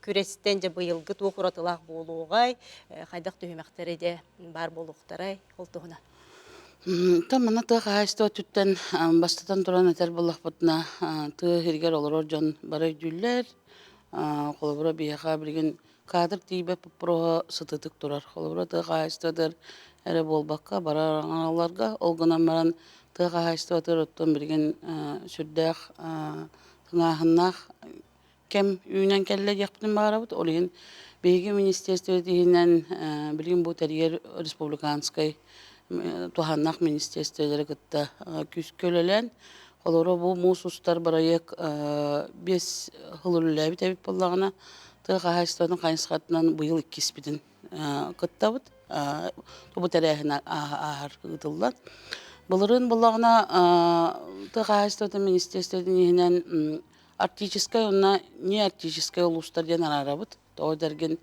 күрэстэн дьэ быйылгы туох уратылаах буолуоҕай, хайдах түһүмэхтэрэ дьэ баар буолуохтарай ол туһунан. Та манна тыа хаһаайыстыба өттүттэн бастатан туран этэр буоллахпытына, тыа иһигэр олорор дьон бары өйдүүллэр. Холобура, биһиэхэ билигин кадр тиийбэт боппуруоһа сытыытык турар. Холобура, тыа хаһаайыстыбатыгар эрэ буолбакка, бары араҥаларга, ол гынан баран тыа хаһаайыстыбатыгар оттон билигин сүрдээх тыҥааһыннаах кэм үүнэн кэллэ диэхпитин баҕарабыт. Ол иһин биһиги министерствобыт иһинэн билигин бу тэрийэр республиканскай туһааннаах министерстволары кытта күүскэ үлэлээн, холобура бу муус устар бырайыак 5 сыл үлэлээбит эбит буоллаҕына, тыа хаһаайыстыбатын хайысхатынан быйыл иккиспитин кыттабыт. Бу тэрээһин ааһар ыытыллар. Былырыын буоллаҕына тыа хаһаайыстыбатын министерствотын иһинэн Арктическай уонна неарктическай улуустар диэн араарабыт. Тоҕо дэргин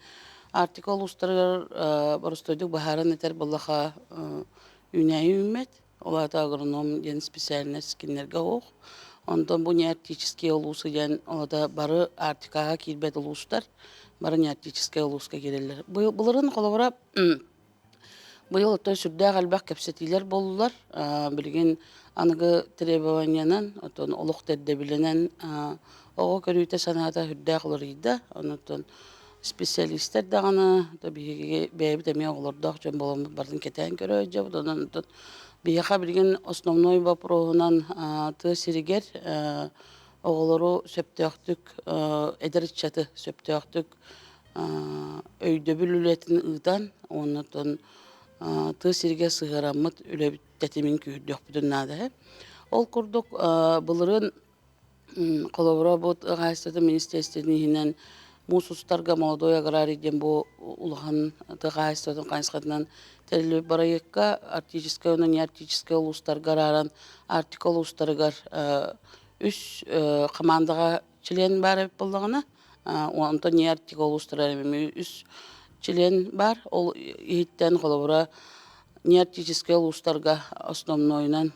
Арктика улуустарыгар боростуойдук быһааран этэр буоллаха үүнээйи үүммэт. Ол аата агроном диэн специальность кинилэргэ суох. Онтон бу неарктические улуусы диэн ол аата бары Арктикаҕа киирбэт улуустар бары неарктическай улууска киирэллэр. Былырын холобура Быйыл оттон сүрдээх элбэх кэпсэтиилэр буоллулар. Билигин аныгы требованиенан, оттон олох тэрдэбилинэн оҕо көрүүтэ санаата сүрдээх уларыйда. Онон специалистар даҕаны, биһиги бэйэбит эмиэ оҕолордоох дьон буоламмыт барытын кэтээн көрө сылдьабыт. Онон оттон биһиэхэ билигин основной боппуруоһунан тыа сиригэр оҕолору сөптөөхтүк, эдэр ыччаты сөптөөхтүк өйдөбүл үлэтин ыытан уонна оттон тыа сиригэр сыһыараммыт үлэбит тэтимин күүһүрдүөхпүтүн наада. Ол курдук былырыын холобура бу тыа хаһаайыстыбатын министиэристибэтин иһинэн муус устарга молодой аграрий диэн бу улахан тыа хаһаайыстыбатын хайысхатынан тэриллибит бырайыакка арктическай уонна неарктическай улуустарга арааран Арктика улуустарыгар үс хамаандаҕа член баар эбит буоллаҕына, онтон Неарктика улуустара эмиэ үс член баар. Ол иһиттэн холобура неарктическай улуустарга основнойунан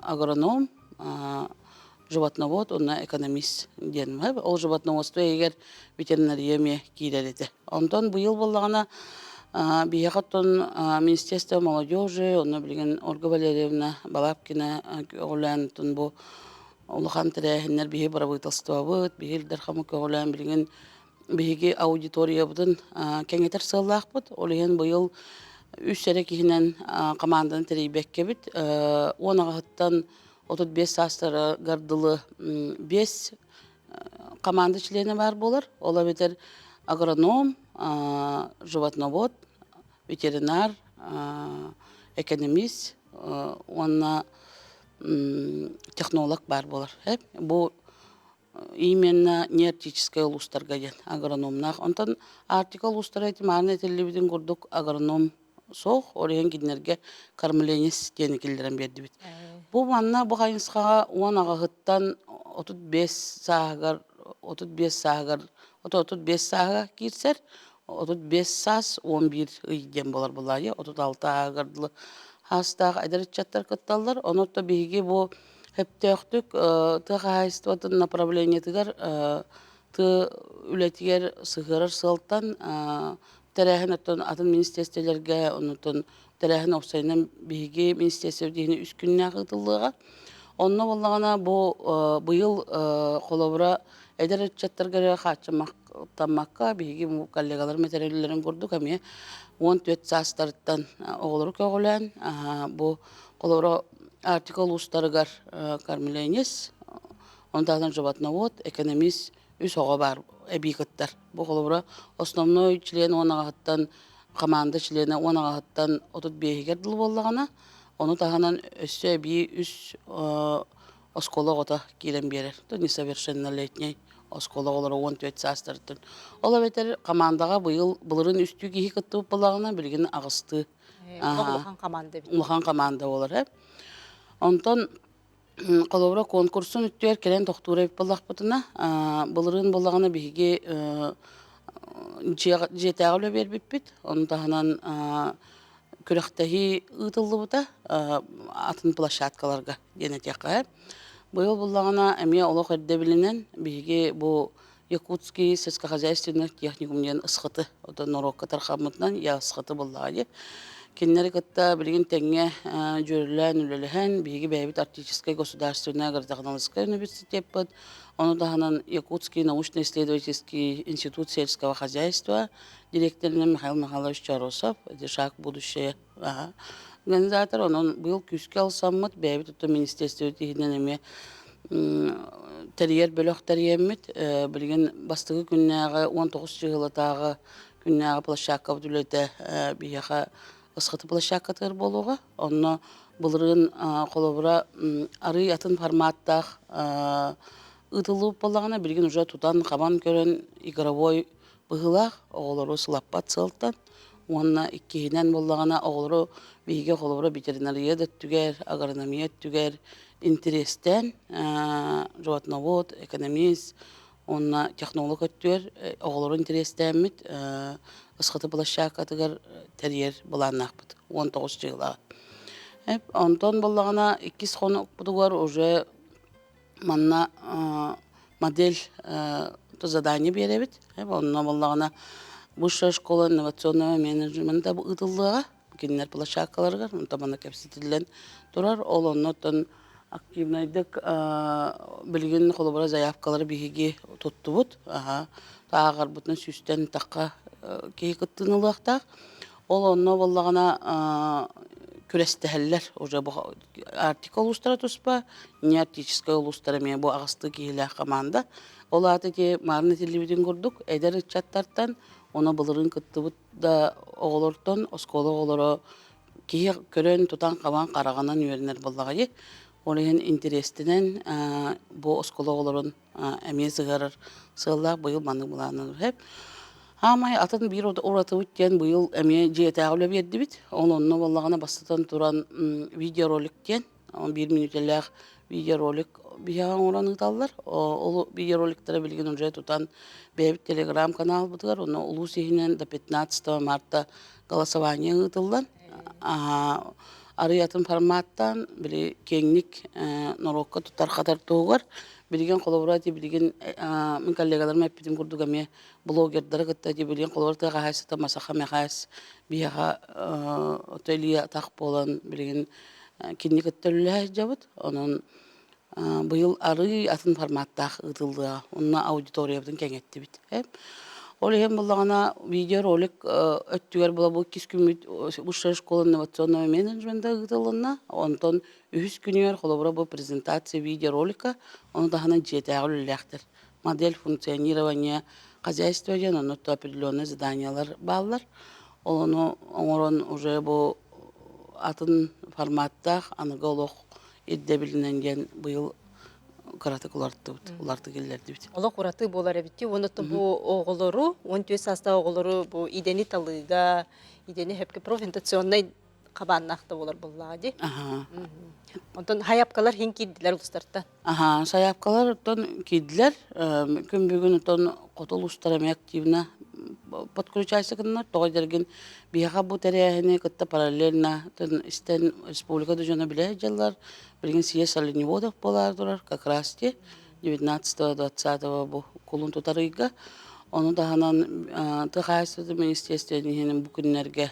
агроном, животновод уонна экономист диэн. Ол животноводство иһигэр ветеринария эмиэ киирэр этэ. Онтон быйыл буоллаҕына биһиэхэ оттон Министерство молодежи, онно билигин Ольга Валерьевна Балабкина көҕүлээн оттон бу улахан тэрээһиннэр биһи бырабыыталыстыбабыт, биһи Ил Дархаммыт көҕүлээн билигин биһиги аудиториябытын кэҥэтэр сыаллаахпыт. Ол иһин быйыл үс эрэ киһинэн хамаанданы тэрийбэккэбит. 10 аҕаһыттан 35 саастарыгар дылы биэс команда членэ баар буолар. Ол эбэтэр агроном, животновод, ветеринар, экономист уонна технолог баар буолар. Бу именно неарктическай улуустарга диэн агрономнаах. Онтон Арктика улуустара ити мааны этиллибитин курдук агроном суох, ол иһин кинилэргэ кормленец диэни киллэрэн биэрдибит. Бу манна бу хайысхаҕа 10 аҕаһыттан 35 сааһыгар 35 сааһыгар 35 сааһыгар киирсэр 35 саас 11 ый диэн буолар булаайы 36 ааһыгар дылы хаастаах эдэр ыччаттар кытталлар. Онон биһиги бу сөптөөхтүк тыа хаһаайыстыбатын направлениетыгар тыа үлэтигэр сыһыарар сыалтан тэрээһин оттон атын министиэристибэлэргэ онтон тэрээһин уопсайынан биһиги министиэристибэбит иһинэн үс күннээх ыытыллыаҕа. Онно буоллаҕына бу быйыл холобура эдэр ыччаттарга эрэ хааччахтаммакка биһиги коллегаларым этэрэллэрин курдук эмиэ 14 саастарыттан оҕолору көҕүлээн бу холобура Арктика улуустарыгар кормленец, онтон животновод, экономист үс оҕо баар эбии кыттар. Бу холобура основной член 10 аҕаһыттан команда членэ 10 аҕаһыттан 35-игэр дылы буоллаҕына, ону таһынан өссө эбии үс оскуола оҕото киирэн биэрэр. То несовершеннолетний оскуола оҕолоро 14 саастарыттан. Ол эбэтэр командаҕа быйыл былырыын үстүү киһи кыттыбыт буоллаҕына, билигин аҕыстыы. Улахан команда эбит. Улахан команда буолар. Онтон. Холобура, куонкурсун өттүгэр кэлэн тохтуур эбит буоллахпытына, былырыын буоллаҕына биһиги дьиэтээҕи үлэ биэрбиппит. Ону таһынан күрэхтэһии ыытыллыбыта атын площадкаларга диэн этиэххэ. Быйыл буоллаҕына эмиэ олох ирдэбилинэн биһиги бу Якутский сельскохозяйственный техникум диэн ысхыты, оттон норуокка тархаммытынан я ысхыты буллаҕа дии. Кинилэри кытта билигин тэҥҥэ дьүөрэлээн үлэлэһэн, биһиги бэйэбит Арктическай государственный агротехнологическай университеппыт, ону таһынан Якутский научно-исследовательский институт сельского хозяйства директорынан Михаил Михайлович Чаросов, это шаг будущее организатор, онон быйыл күүскэ ылсаммыт, бэйэбит оттон министерствобыт иһинэн эмиэ тэрийэр бөлөх тэрийэммит, билигин бастакы күннээҕи 19 чыһылатааҕы күннээҕи площадкабыт үлэтэ биһиэхэ ысхыты площадкатыгар буолуоҕа. Онно былырыын холобура арыый атын форматтаах ыытыллыбыт буоллаҕына, билигин уже тутан-хабан көрөн игровой быһыылаах оҕолору сылаппат сыалтан уонна иккиһинэн буоллаҕына оҕолору биһиги холобура ветеринария да өттүгэр, агрономия өттүгэр интэриэстээн животновод, экономист уонна технолог өттүгэр оҕолору интэриэстээммит ысхыты площадкатыгар тэрийэр былааннаахпыт 19 дьыалаҕа. Онтон буоллаҕына иккис хонукпутугар уже Манна модель задание биэрэбит. Онно буоллаҕына Высшая школа инновационного менеджмента ыытыллыаҕа. Кинилэр площадкаларыгар онто манна кэпсэтиллэн турар. Ол оннуттан активнайдык билигин холобура заявкалары биһиги туттубут. Ааҕарбытынан сүүстэн тахха киһи кыттыыны ылыахтаах. Ол онно буоллаҕына күрэстэһэллэр уже бу Арктика улуустара туспа, неарктическай улуустар эмиэ бу аҕыстыы киһилээх хамаанда. Ол аата ити маарын этиллибитин курдук, эдэр ыччаттартан, ону былырыын кыттыбыт да оҕолортон оскуола оҕолоро киһи көрөн, тутан-хабан хараҕынан үөрэнэр буоллаҕа дии. Ол иһин интэриэстэнэн бу оскуола оҕолорун эмиэ сыһыарар сыаллаах быйыл маннык былааннанар сөп. Хаамай атын биир уратыбыт диэн быйыл эмиэ дьиэтээҕи үлэ биэрдибит. Ол онно буоллаҕына бастатан туран видеоролик диэн биир мүнүүтэлээх видеоролик биһиэхэ оҥорон ыыталлар. Ол видеороликтары билигин уже тутан бэйэбит телеграм-каналбытыгар уонна улуус иһинэн до 15 марта голосование ыытыллан арый атын форматтаан били киэҥник норуокка тутар-хатар туһугар билигин холобура ити билигин мин коллегаларым эппитим курдук эмиэ блогердары кытта ити билигин холобура тыа хаһаайыстыбата Масаха Мэхээс биһиэхэ ото илии атах буолан билигин кинини кытта үлэлэһэ сылдьабыт онон Быйыл арыый атын форматтаах ыытыллыаҕа. Онно аудиториябытын кэҥэттибит. Ол иһин буллаҕына видеоролик өттүгэр була бу иккис күммүт Высшая школа инновационного менеджмента ыытылынна. Онтон үһүс күнүгэр холобура бу презентация видеоролика, ону таһынан дьиэтээҕи үлэлээхтэр. Модель функционирования хозяйства диэн онно определенные заданиялар бааллар. Ол ону оҥорон уже бу атын форматтаах аныгы олох ирдэбилинэн диэн быйыл кыратык уларыттыбыт, уларытык киллэрдибит. Олох ураты буолар эбит уонна бу оҕолору, 14 саастаах оҕолору бу идэни талыыга, идэни хөпкө профориентационнай хабааннаах да буолар буоллаҕа дии. Аха. Онтон хайапкалар хин киирдилэр улустартан. Аха, сайаапкалар оттон киирдилэр. Күн бүгүн оттон хоту улуустар эмиэ активно подключайся гыннар. Тоҕо дэргин биһиэхэ бу тэрээһини кытта параллельно истэн республика да дьоно билэ сылдьаллар. Билигин съезд оленеводов буолаары турар как раз ти 19-20 бу кулун тутар ыйга. Ону таһынан тыа хаһаайыстыбатын министерствотын иһинэн бу күннэргэ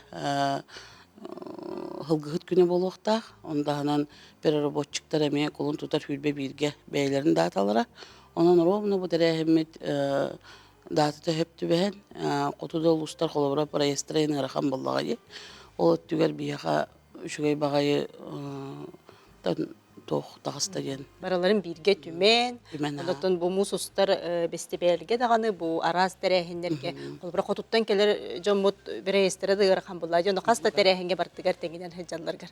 Һылгыһыт күнэ буолуохтаах. Ону таһынан переработчиктар эмиэ кулун тутар 21-гэ бэйэлэрин дааталара. Онон ровно бу тэрээһиммит даатата сөп түбэһэн, хоту да улуустар холобура проездтара ыарахан буоллаҕа дии. Ол өттүгэр биһиэхэ үчүгэй баҕайы туох таҕыста диэн. Барыларын бииргэ түмэн, онтон бу муус устар бэстибээлгэ даҕаны бу араас тэрээһиннэргэ, холобура хотуттан кэлэр дьоммут бэрэйэстэрэ да ыарахан буолла. Дьону хас да тэрээһиҥҥэ бартыгар тэҥинэн сылдьалларгар.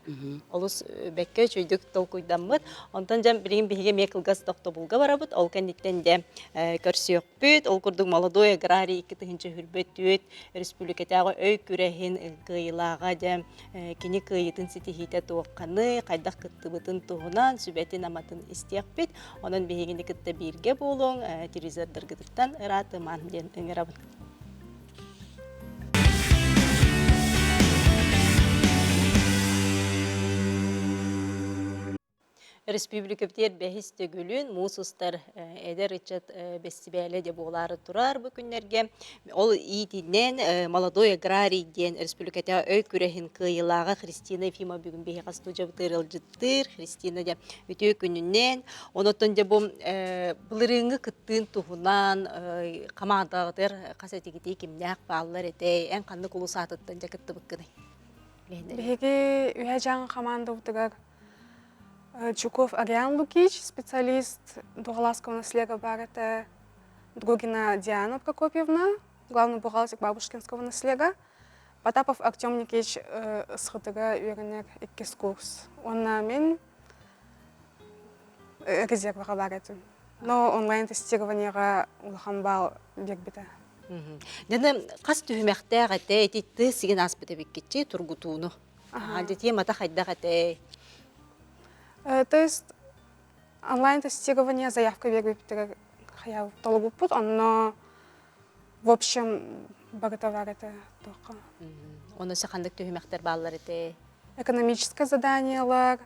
Олус бэккэ үчүгүйдүк толкуйдаммыт. Онтон дьэ билигин биһиги эмиэ кылгас тохтобулга барабыт. Ол кэнниттэн дьэ көрсүөхпүт. Ол курдук молодой аграрий 2024 республикатааҕы өй күрэһин кыайыылааҕа дьэ кини кыайыытын ситиһиитэ туохханы, хайдах кыттыбытын туһунан. туһунан сүбэтин-аматын истиэхпит. Онон биһигини кытта бииргэ буолуоҥ, телевизордаргытыттан ыраатымаҥ диэн ыҥырабын. Өрөспүүбүлүкэбитигэр бэһис төгүлүн муус устар эдэр ыччат бэстибээлэ дьэ буолаары турар бу күннэргэ. Ол иитинэн «Молодой аграрий» диэн республикатааҕы өй күрэһин кыайыылааҕа Христина Ефимова бүгүн биһиэхэ студиябытыгар ыалдьыттыыр. Христина дьэ үтүө күнүнэн. Онон дьэ бу былырыыҥҥы кыттыын туһунан хамаандаҕытыгар хас этигитий кимнээх бааллар этэй? Эн ханнык улуус аатыттан дьэ кыттыбыккыный? Биһиги үһэ дьаҥ хамаандабытыгар Чуков Ариан Лукич, специалист Дугаласского наслега баар этэ, Другина Диана Прокопьевна, главный бухгалтер Бабушкинского наслега, Потапов Артем Никитич ысхытыга үөрэнэр иккис курс. Уонна мин резерваҕа баар этим. Но онлайн-тестированиеҕа улахан баал биэрбитэ. Дьэ, хас түһүмэхтээх этэ ити тыа сигин ааспыт эбиккитчи тургутууну? Дьэ, темата хайдах этэй? То есть онлайн-тестирование заявка биэрбиппитигэр хайа толорбуппут, онно в общем барыта бар этэ туохха. Онно ханнык түһүмэхтэр бааллар этэй? Экономическое заданиелар,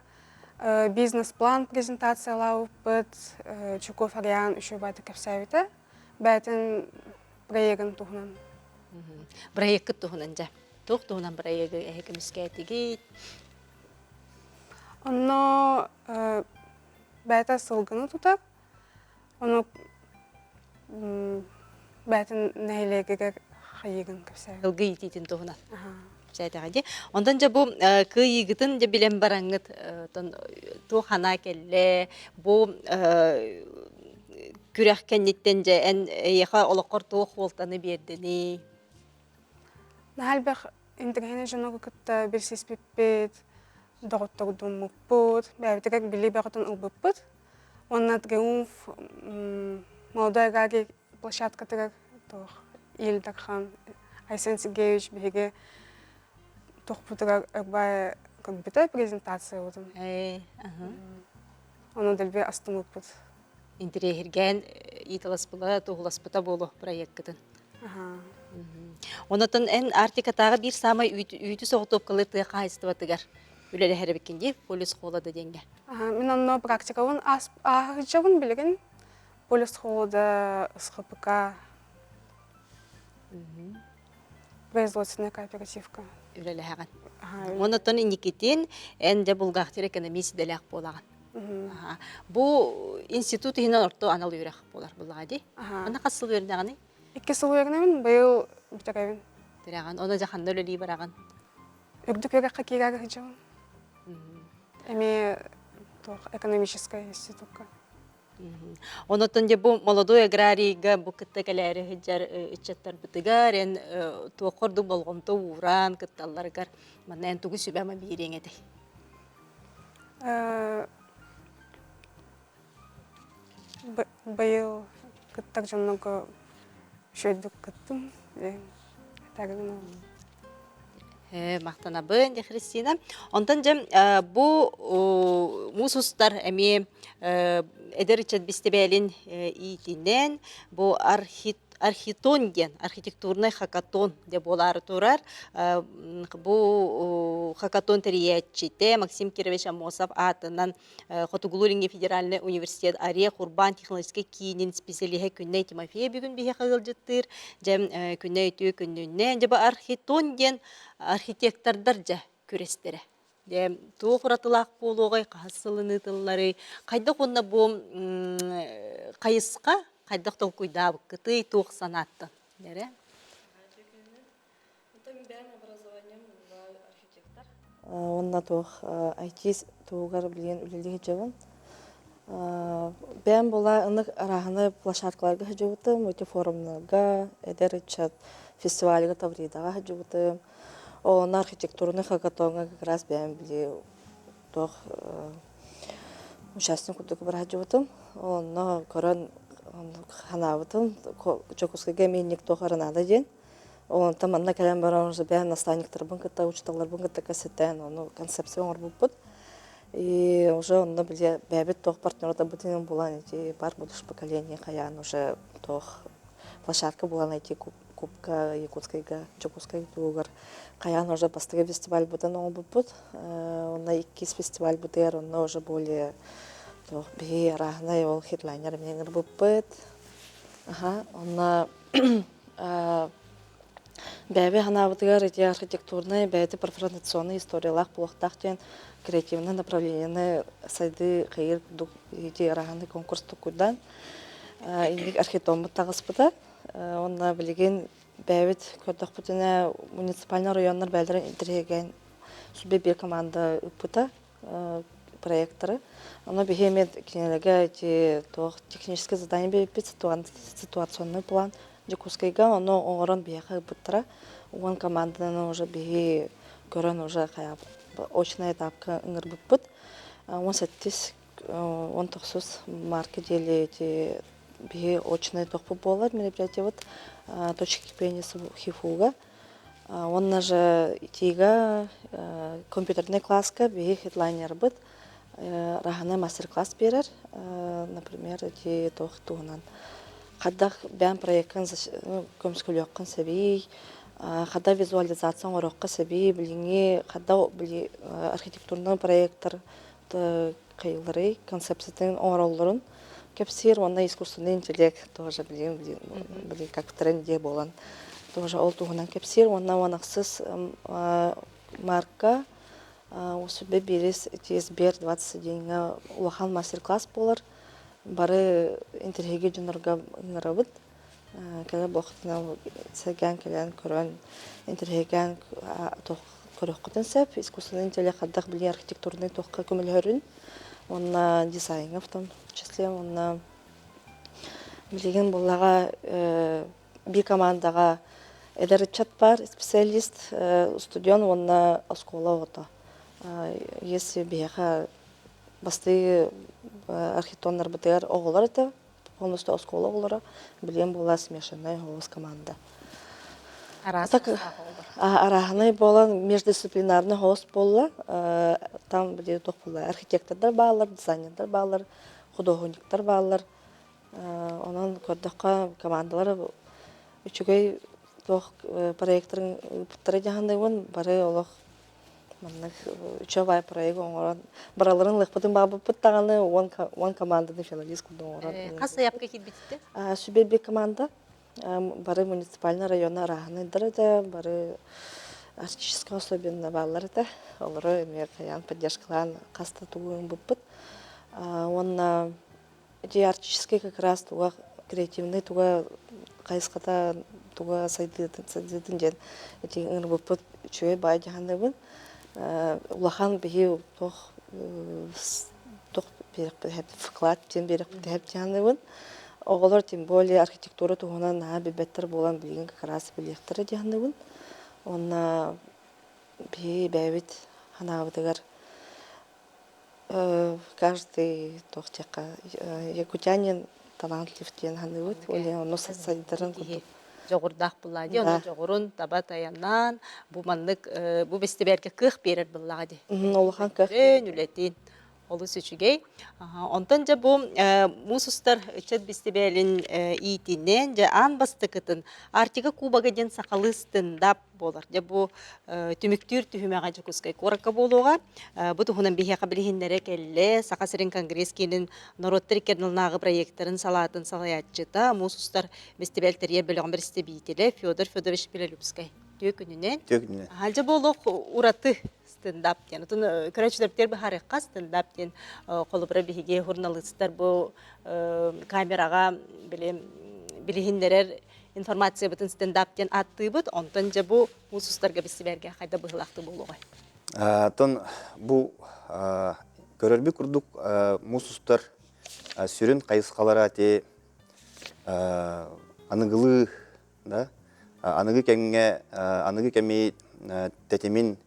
бизнес-план презентациялаабыппыт, Чуков Ариан үчүгэй баайдык кэпсээбитэ. Бэйэтин проегын туһунан. Проеккыт туһунан дьэ. Туох туһунан проегы эһи көмүскээтигит? Онно бэйэтэ сылгыны тутар. Ону бэйэтин нэһилиэгигэр хайыыгын кэпсээбит. Сылгы иитиитин туһунан. Кэпсээтэҕэ дии. Онтон дьэ бу кыайыыгытын дьэ билэн бараҥҥыт туох санаа кэллэ? Бу күрэх кэнниттэн дьэ эн эйиэхэ олоххор туох суолтаны биэрдиний? Наһаа элбэх интэриэһинэй дьону кытта билсиспиппит, доҕоттордуммуппут, бэйэбитигэр билии бөҕөтүн ылбыппыт. Уонна Триумф молодой аграрий площадкатыгар туох Ил Дархан Айсен Сергеевич биһиги туохпутугар өрбай көрбүтэ презентациябытын. Ону дэлби астыммыппыт. Интэриэһиргээн ыыталаспыла, туоһуласпыта буолуо проеккытын. Онотон эн Арктикатааҕы биир саамай үүтү соҕотуопкалыыр тыа хаһаайыстыбатыгар үлэлэһэр эбиккин дии, полюс холода диэҥҥэ. Мин онно практикабын ааһыжабын билигин. Полюс холода СХПК производственная кооперативка. Үлэлэһэҕин. Онотон инникитин эн дьэ булгаахтыр экономист идэлээх буолаҕын. Бу институт иһинэн орто анал үөрэх буолар буллаҕа дии. Аны хас сыл үөрэнэҕиний? Икки сыл үөрэнэбин, быйыл бүтэрэбин. Бүтэрэҕин. Ону дьэ ханна үлэлии бараҕын? Үрдүк үөрэххэ киирээри сылдьабын. Эмиэ туох экономическай институкка. Онотон дьэ бу молодой аграрийга бу кытта кэлээри сылдьар ыччаттарбытыгар эн туох ордук болҕомто ууран кытталларыгар манна эн тугу сүбэ-ама биэриэҥ этэй? Быйыл кыттар дьоннорго үчүгэйдик кыттым Махтанабын, дьэ Христина. Онтон дьэ бу муус устар эмиэ эдэр ыччат бистибээлин иитинэн бу архит архитон диэн архитектурнай хакатон дьэ буолаары турар. Бу хакатон тэрийээччитэ Максим Кирович Аммосов аатынан Хотугулуу-Илиҥҥи федеральнай университет Орех урбаан технологическай киинин специалиһэ Күннэй Тимофеев бүгүн биһиэхэ ыалдьыттыыр. Дьэ Күннэй үтүө күннүнэн. Дьэ бу архитон диэн архитектордар дьэ күрэстэрэ. Дьэ, туох уратылаах буолуоҕай, хаһыс сылын ыытылларый, хайдах уонна бу хайысха хайдах толкуйдаабыккытый, туох санааттан? Эрэ. Уонна туох IT туһугар билигин үлэлии сылдьабын. Бэйэм була ыннык арааһынай площадкаларга сылдьыбытым, ити форумнарга, эдэр ыччат фестивальга Тавридаҕа сылдьыбытым. Онно архитектурнай хакатоҥҥа как раз бэйэм били туох участник курдук бара сылдьыбытым. Онно көрөн санаабытым, Дьокуускайга эмиэ инник туох эрэ наада диэн. Онтон манна кэлэн баран уже бэйэм наставниктарбын кытта, учууталларбын кытта кэпсэтэн, ону концепция оҥорбуппут. И уже онно били бэйэбит туох партнердарбытын булан ити бар будущее поколение хайаан уже туох площадка булан эти кубка Якутскайга Дьокуускай тугугар хайаан уже бастакы фестивальбытын оҥорбуппут. Онно иккис фестивальбытыгар онно уже более туох биһи арааһынай ол хедлайнер эмиэ ыҥырбыппыт. Аха, онно Бэйэбит санаабытыгар ити архитектурнай бэйэтэ профориентационнай историялаах буолуохтаах диэн креативнай направлениены сайдыы хайыыр курдук ити араһаны конкурс туккуйдаан инник архитоммут таҕыспыта. Уонна билигин бэйэбит көрдөхпүтүнэ муниципальнай оройуоннар бэйэлэрин интэриэһиргээн сүбэ биир команда ыыппыта проекторы. Ону биһи эмиэ кинилэргэ ити туох техническое задание биэрбиппит ситуационный план Дьокуускайга ону оҥорон биһиэхэ ыыппыттара. Уон команданан уже биһи көрөн уже очный этапка ыҥырбыппыт. 18 19 марка диэли эти биһи очный тохпут буолар мероприятиебыт точки кипения ХИФУга. Уонна же итиигэ компьютернай класска биһи хедлайнербыт раһаны мастер-класс биэрэр. Например, ити туох туһунан хайдах бэйэм проеккын көмүскөлүөххүн сэбий, хайдах визуализация оҥоруохха сэбий, билиҥҥи хайдах били архитектурнай проектор хайыларый концепциятын оҥороллорун кэпсиир уонна искусственный интеллект тоже билигин били как тренде буолан тоже ол туһунан кэпсиир уонна уонахсыс марка Усүбэ биирис ТСБР 21-ҥа улахан мастер-класс буолар. Бары интэриэһиргиир дьоннорго ыҥырабыт. Кэлэр буоллаххытына сэргээн кэлэн көрөн, интэриэһиргээн көрүөххүтүн сөп. Искусственный интеллект хайдах билии архитектурнай туохха көмөлөһөрүн уонна дизайҥа в том числе уонна билигин буоллаҕа биир командаҕа эдэр ыччат баар специалист, устудьуон уонна оскуола оҕото. Если биһиэхэ бастыы архитектоннарбытыгар оҕолор этэ, полностью оскуола оҕолоро, билиэн буола смешанная голос команда. Арааһынай буолан междисциплинарный голос буолла. Там били туох буолла архитектордар бааллар, дизайнердар бааллар, художниктар бааллар. Онон көрдөххө командалар үчүгэй туох проекторын ыыппыттара дьаһанныыбын бары олох маннык үчүгэй проект оҥорон бараларын ылыахпытын баҕарбыппыт даҕаны уон команданы финалист курдук оҥорон Хас сайаапка киирбититтэн? Сүбэ биир команда бары муниципальный района арааһынайдар этэ, бары арктическай особенно бааллар этэ. Олору эмиэ хайаан поддержкалаан хаста тугу ылбыппыт. Уонна Ити арктическай как раз туга креативный туга хайысхата туга сайдыытын сайдыытын диэн ити ыҥырбыппыт үчүгэй баай дьаһанныбын. Улахан биһи туох туох биэрэхпит вклад диэн биэрэхпит дьаһанныбын. Оҕолор тем более архитектура туһунан наһаа билбэттэр буолан билигин как раз билиэхтэрэ дьаһанныбын. Уонна биһи бэйэбит санаабытыгар Каждый туох диэххэ якутянин талантлив диэн саныыбыт. Ол ону сайдарын курдук. Дьоҕурдаах буллаа дии, ону дьоҕурун таба тайаннаан бу маннык бу бэстибээлгэ кыах биэрэр буллаҕа дии. Улахан кыах. Үлэтин олус үчүгэй. Онтон дьэ бу муус устар ыччат бэстибээлин иитинэн дьэ аан бастакытын Арктика Кубога диэн сахалыы стендап буолар. Дьэ бу түмүктүүр түһүмэҕэ Дьокуускай куоракка буолуоҕа. Бу туһунан биһиэхэ билиһиннэрэ кэллэ Саха сирин Конгресс киинин норуоттар икки проектарын салаатын салайааччыта, муус устар бэстибээл тэрийэр бөлөҕүн бэрэстэбиитэлэ Федор Федорович Белолюбскай. Үтүө күнүнэн. Үтүө күнүнэн. Дьэ бу олох ураты стендап диэн. Отун көрөөччүлэрбитигэр быһаарыахха стендап диэн холобура биһиги журналистар бу камераҕа били билиһиннэрэр информациябытын стендап диэн ааттыыбыт. Онтон дьэ бу муус устарга бэстибээлгэ хайда быһыылаахтык буолуоҕай? Оттон бу көрөрбүт курдук муус устар сүрүн хайысхалара ти аныгылыы да аныгы кэмҥэ аныгы кэми тэтимин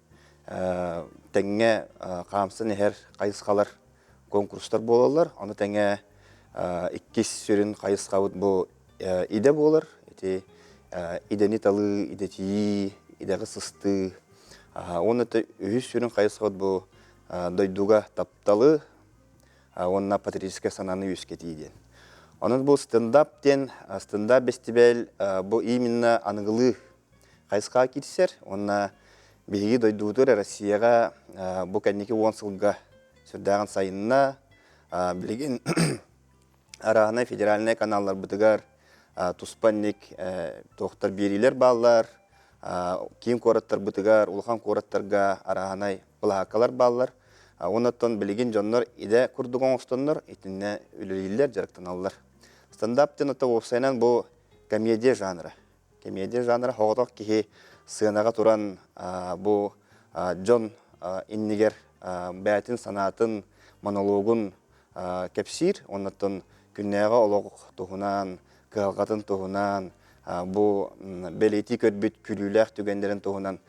тэҥҥэ хаамсан иһэр хайысхалар конкурстар буолаллар. Ону тэҥэ иккис сүрүн хайысхабыт бу идэ буолар. Ити идэни талыы, идэтийии, идэҕэ сыстыы. Уонна үһүс сүрүн хайысхабыт бу. дойдуга тапталы уонна патриотическай санааны үөскэтии диэн. Онон бу стендап диэн стендап бэстибээл бу именно аныгылыы хайысхаҕа киирсэр уонна биһиги дойдубутугар Россияҕа бу кэнники 10 сылга сүрдээҕин сайынна. Билигин арааһынай федеральнай каналларбытыгар туспа инник туохтар биэриилэр бааллар. Киин куораттарбытыгар, улахан куораттарга арааһынай былаһааккалар бааллар. Оннуттан билигин дьоннор идэ курдук оҥостоннор итиннэ үлэлииллэр, дьарыктаналлар. Стендап диэн оттон уопсайынан бу комедия жанра. Комедия жанра соҕотох киһи сыанаҕа туран бу дьон иннигэр бэйэтин санаатын, монологун кэпсиир. Оннуттан күннээҕи олох туһунан, кыһалҕатын туһунан, бу бэлиэтии көрбүт күлүүлээх түгэннэрин туһунан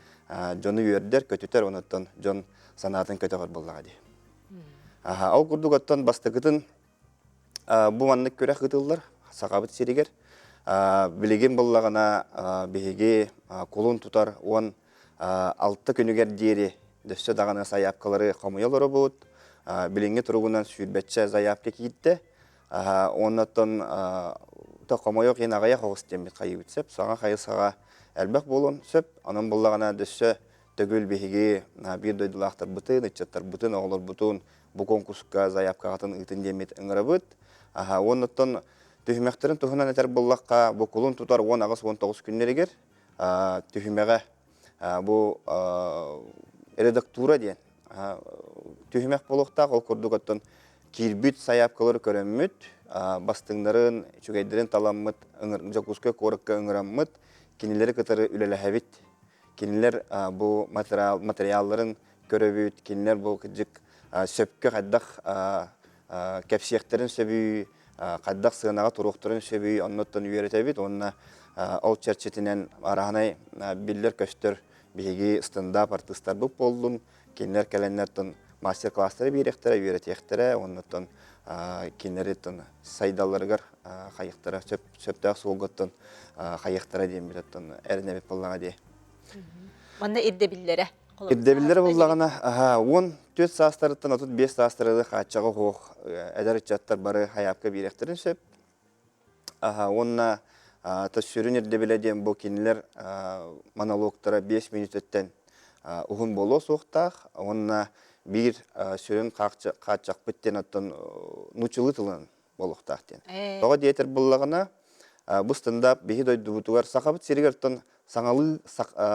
дьону үөрдэр, көтүтэр, онуттан дьон санаатын көтөҕөр буоллаҕа дии. Ол курдук оттон бастакытын бу маннык күрэх ыытыллар Сахабыт сиригэр. Билигин буоллаҕына биһиги кулун тутар 16 күнүгэр диэри дөссө даҕаны сайаапкалары хомуйа олоробут. Билиҥҥи туругунан сүүрбэччэ заявка киирдэ. Оннуттан хомойуох иһин аҕыйах оҕус диэммит хайыыбыт сөп. Саҥа хайысхаҕа элбэх буолуон сөп. Онон буллаҕына дөссө төгүл биһиги биир дойдулаахтарбытын, ыччаттарбытын, оҕолорбутун бу конкурска заявкаҕытын ыытын диэммит ыҥырабыт. Уоннуттан түһүмэхтэрин туһунан этэр буоллахха, бу кулун тутар 18-19 күннэригэр түһүмэҕэ бу редактура диэн түһүмэх буолуохтаах. Ол курдук оттон киирбит сайаапкалары көрөммүт, бастыҥнарын, үчүгэйдэрин таламмыт, Дьокуускай куоракка ыҥыраммыт, кинилэри кытары үлэлэһэбит. Кинилэр бу материалларын көрөбүт, кинилэр бу кырдьык сөпкө хайдах кэпсиэхтэрин сөбүй, хайдах сыанаҕа туруохтарын сөбүй, оннуттан үөрэтэбит уонна ол чэрчитинэн арааһынай биллэр-көстөр биһиги стендап артыыстарбыт буоллун, кинилэр кэлэннэр мастер-класстары биэриэхтэрэ, үөрэтиэхтэрэ, оннуттан кинилэри сайдалларыгар хайыахтара, сөптөөх суолгуттан хайыахтара диэммит оттон эрэнэбит буоллаҕа дии. Манна ирдэбиллэрэ. Ирдэбиллэрэ буоллаҕына, 14 саастарыттан 35 саастарыгар хааччаҕа суох эдэр ыччаттар бары хайаапка биэриэхтэрин сөп. Уонна сүрүн ирдэбилэ диэн бу кинилэр монологтара 5 мүнүүтэттэн уһун буолуо суохтаах уонна биир сүрүн хааччахпыт диэн оттон нууччалыы тылынан буолуохтаах диэн. Тоҕо диэтэр буоллаҕына, бу стендап биһи дойдубутугар Сахабыт сиригэр оттон саҥалыы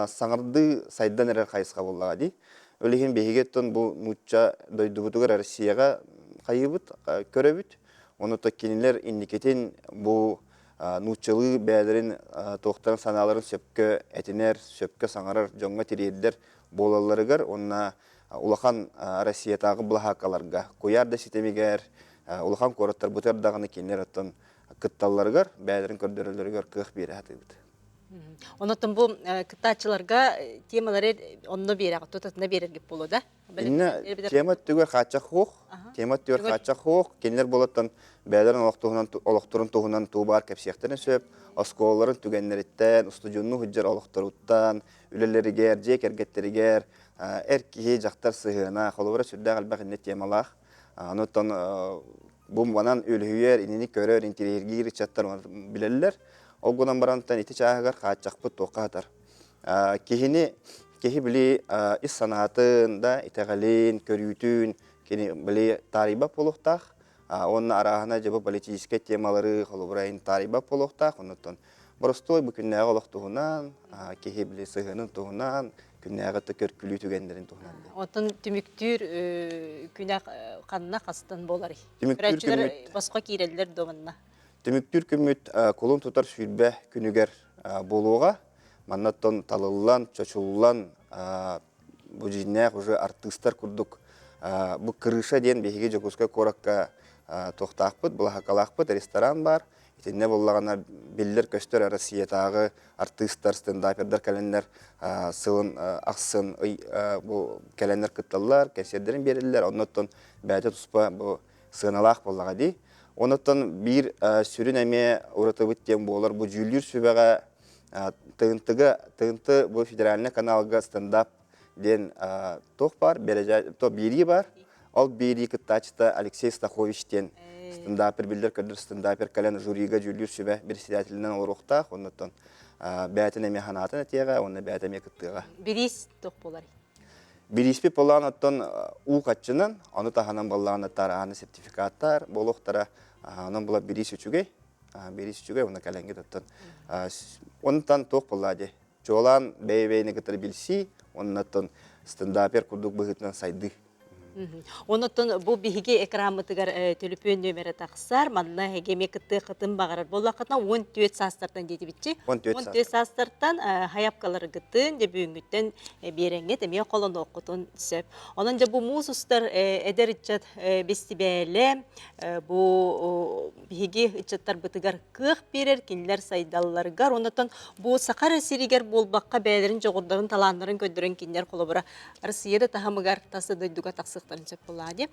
саҥардыы сайдан эрэр хайысха буоллаҕа дии. Ол иһин биһиги оттон бу нуучча дойдубутугар Россияҕа хайыыбыт, көрөбүт. Ону то кинилэр инникитин бу нууччалыы бэйэлэрин туохтарын санааларын сөпкө этинэр, сөпкө саҥарар дьоҥҥо тириэрдэр буолалларыгар уонна улахан Россиятааҕы былаһааккаларга куйаар да ситимигэр улахан куораттарбытыгар даҕаны кинилэр оттон кытталларыгар, бэйэлэрин көрдөрөллөрүгэр кыах биэрэ сатыыбыт. Онотон бу кыттааччыларга темалары онно биэрэҕит, тутатына биэрэргит буолуо да? Иннэ тема өттүгэр хааччах суох, тема өттүгэр хааччах суох. Кинилэр буолаттан бэйэлэрин олохторун туһунан туу баар кэпсиэхтэрин сөп. Оскуолаларын түгэннэриттэн, устудьуоннуу сылдьар олохторуттан, үлэлэригэр, дьиэ кэргэттэригэр эр киһи, дьахтар сыһыана, холобура сүрдээх элбэх иннэ темалаах. Онуттан бу манан үлүһүйэр, инини көрөр, интириэһиргиир ыччаттар билэллэр. Ол гынан барантан ити чааһыгар хааччахпыт туохха сытар. Киһини киһи били ис санаатын да итэҕэлин, көрүүтүн кини били таарыйбат буолуохтаах. Уонна арааһына дьэ бу политическай темалары холобура таарыйбат буолуохтаах. Оннуттан боростуой бу күннээҕи олох туһунан, киһи били сыһыанын туһунан, күннээҕи көркүлүү түгэннэрин туһунан. Оттон түмүктүүр күнэ ханна хастан буоларый? Түмүктүүр күммүт босхо киирэллэр дуо манна? Түмүктүүр күммүт кулун тутар 20 күнүгэр буолуоҕа. Маннаттан талыллан, чочуллан, бу дьиҥнээх уже артыыстар курдук бу крыша диэн биһиги Дьокуускай куоракка туохтаахпыт, былаһакалаахпыт, ресторан баар. Итиннэ буоллаҕына биллэр-көстөр Россиятааҕы артыыстар, стендапердар кэлэннэр сылын ахсын ый бу кэлэннэр кытталлар, кэнсиэрдэрин биэрэллэр. Оннуттан бэйэтэ туспа бу сыаналаах буоллаҕа дии. Онуттан биир сүрүн эмиэ уратыбыт диэн буолар бу дьүүллүүр сүбэҕэ ТНТ-га ТНТ бу федеральнай каналга стендап диэн туох баар, биэрии баар. Ол биэрии кыттааччыта Алексей Стахович диэн стендапер, биллэр-көрдөр стендапер кэлэн жюрига дьүүллүүр сүбэ председателинэн олоруохтаах. Оннуттан бэйэтин эмиэ санаатын этиэҕэ уонна бэйэтэ эмиэ кыттыаҕа. Бириис туох буоларый? Бирииспит буоллаҕына оттон уу хаччынан, ону таһынан буоллаҕына тарааны сертификаттар буолуохтара. Онон була бириис үчүгэй. Бириис үчүгэй уонна кэлэҥҥит оттон онтон туох буоллаа дии. Чуолаан бэйэ-бэйэни кытары билсии, оннуттан стендапер курдук быһыытынан сайдыы. Онуттан бу биһиги экраммытыгар төлөпүөн нүөмэрэ тахсар. Манна эһиги эмиэ кыттыаххытын баҕарар буоллаххытына 14 саастартан диэтибитчи. 14 14 саастартан хайапкаларгытын дьэ бүгүҥҥүттэн биэрэҥҥит эмиэ холонуоххутун сөп. Онон дьэ бу муус устар эдэр ыччат бэстибээлэ бу биһиги ыччаттарбытыгар кыах биэрэр, кинилэр сайдалларыгар, оннуттан бу Саха эрэ сиригэр буолбакка бэйэлэрин дьоҕурдарын, талааннарын көрдөрөн кинилэр холобура Россия да таһымыгар тас да дойдуга тахсыахтарын сөп буоллаҕа дии.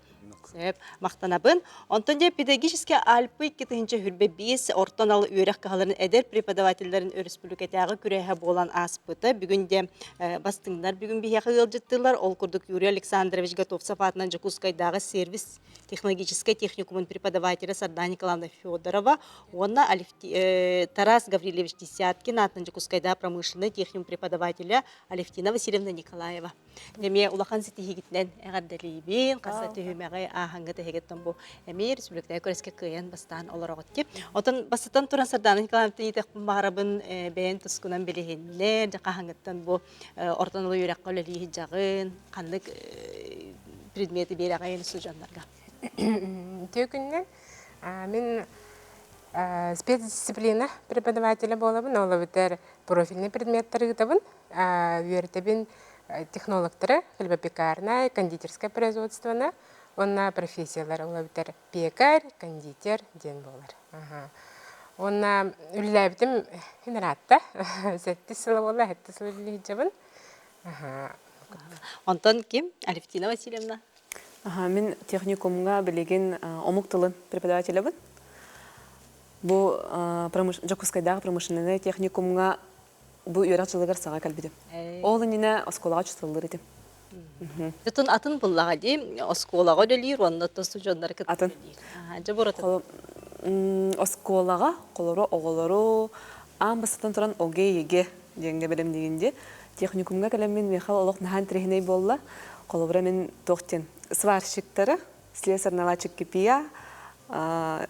Сөп, махтанабын. Онтон дьэ педагогический Альпы 2025 орто анал үөрэх кыһаларын эдэр преподавателлэрин өрөспүүбүлүкэтээҕи күрэһэ буолан ааспыта. Бүгүн дьэ бастыҥнар бүгүн биһиэхэ ыалдьыттыылар. Ол курдук Юрий Александрович Готовцев аатынан Дьокуускайдааҕы сервис технологическай техникумун преподавателэ Сардана Николаевна Федорова уонна Тарас Гаврильевич Десяткин аатынан Дьокуускайдааҕы промышленнай техникум преподавателэ Алевтина Васильевна Николаева. Эмиэ улахан ситиһиигитинэн эҕэрдэлиибин, хас түһүмэҕи ааһаҥҥыт эһигиттэн бу эмиэ республикатааҕы күрэскэ кыайан бастаан олороҕут дип. Отон бастатан туран Сардана Николаевна ыйытыахпын баҕарабын бэйэн тускунан билиһиннэр, дьэ хаһаҥҥыттан бу ортон ыла үөрэххэ үлэлии сылдьаҕын, ханнык предмети биэрэҕин устудьуоннарга? Үтүө күнүнэн. Мин спецдисциплина преподавателэ буолабын, ол эбэтэр профильный предметтары ыытабын. Үөрэтэбин технологтары, хлебопекарнай, кондитерскай производствоны уонна профессиялары, ол эбэтэр пекарь, кондитер диэн буолар. Уонна үлэлээбитим иһин ыраатта. Сэттис сыла буолла, сэттис сыл үлэлии сылдьабын. Онтон ким? Алевтина Васильевна. Мин техникумҥа билигин омук тылын преподавателебин. Бу Дьокуускайдааҕы промышленнай техникумҥа бу үөрэх дьылыгар саҥа кэлбитим. Ол иннинэ оскуолаҕа учууталлыыр этим. Бүтүн атын буллаҕа дии, оскуолаҕа үлэлиир уонна устудьуоннары кытта Атын. үлэлиир. Дьэ бу ураты. Оскуолаҕа холоро оҕолору аан бастатан туран ОГЭ, ЕГЭ диэҥҥэ бэлэмниигин дии. Техникумҥа кэлэммин миэхэ олох наһаа интэриэһинэй буолла. Холобура мин туох диэн сварщиктары, слесарь-наладчик КПИА,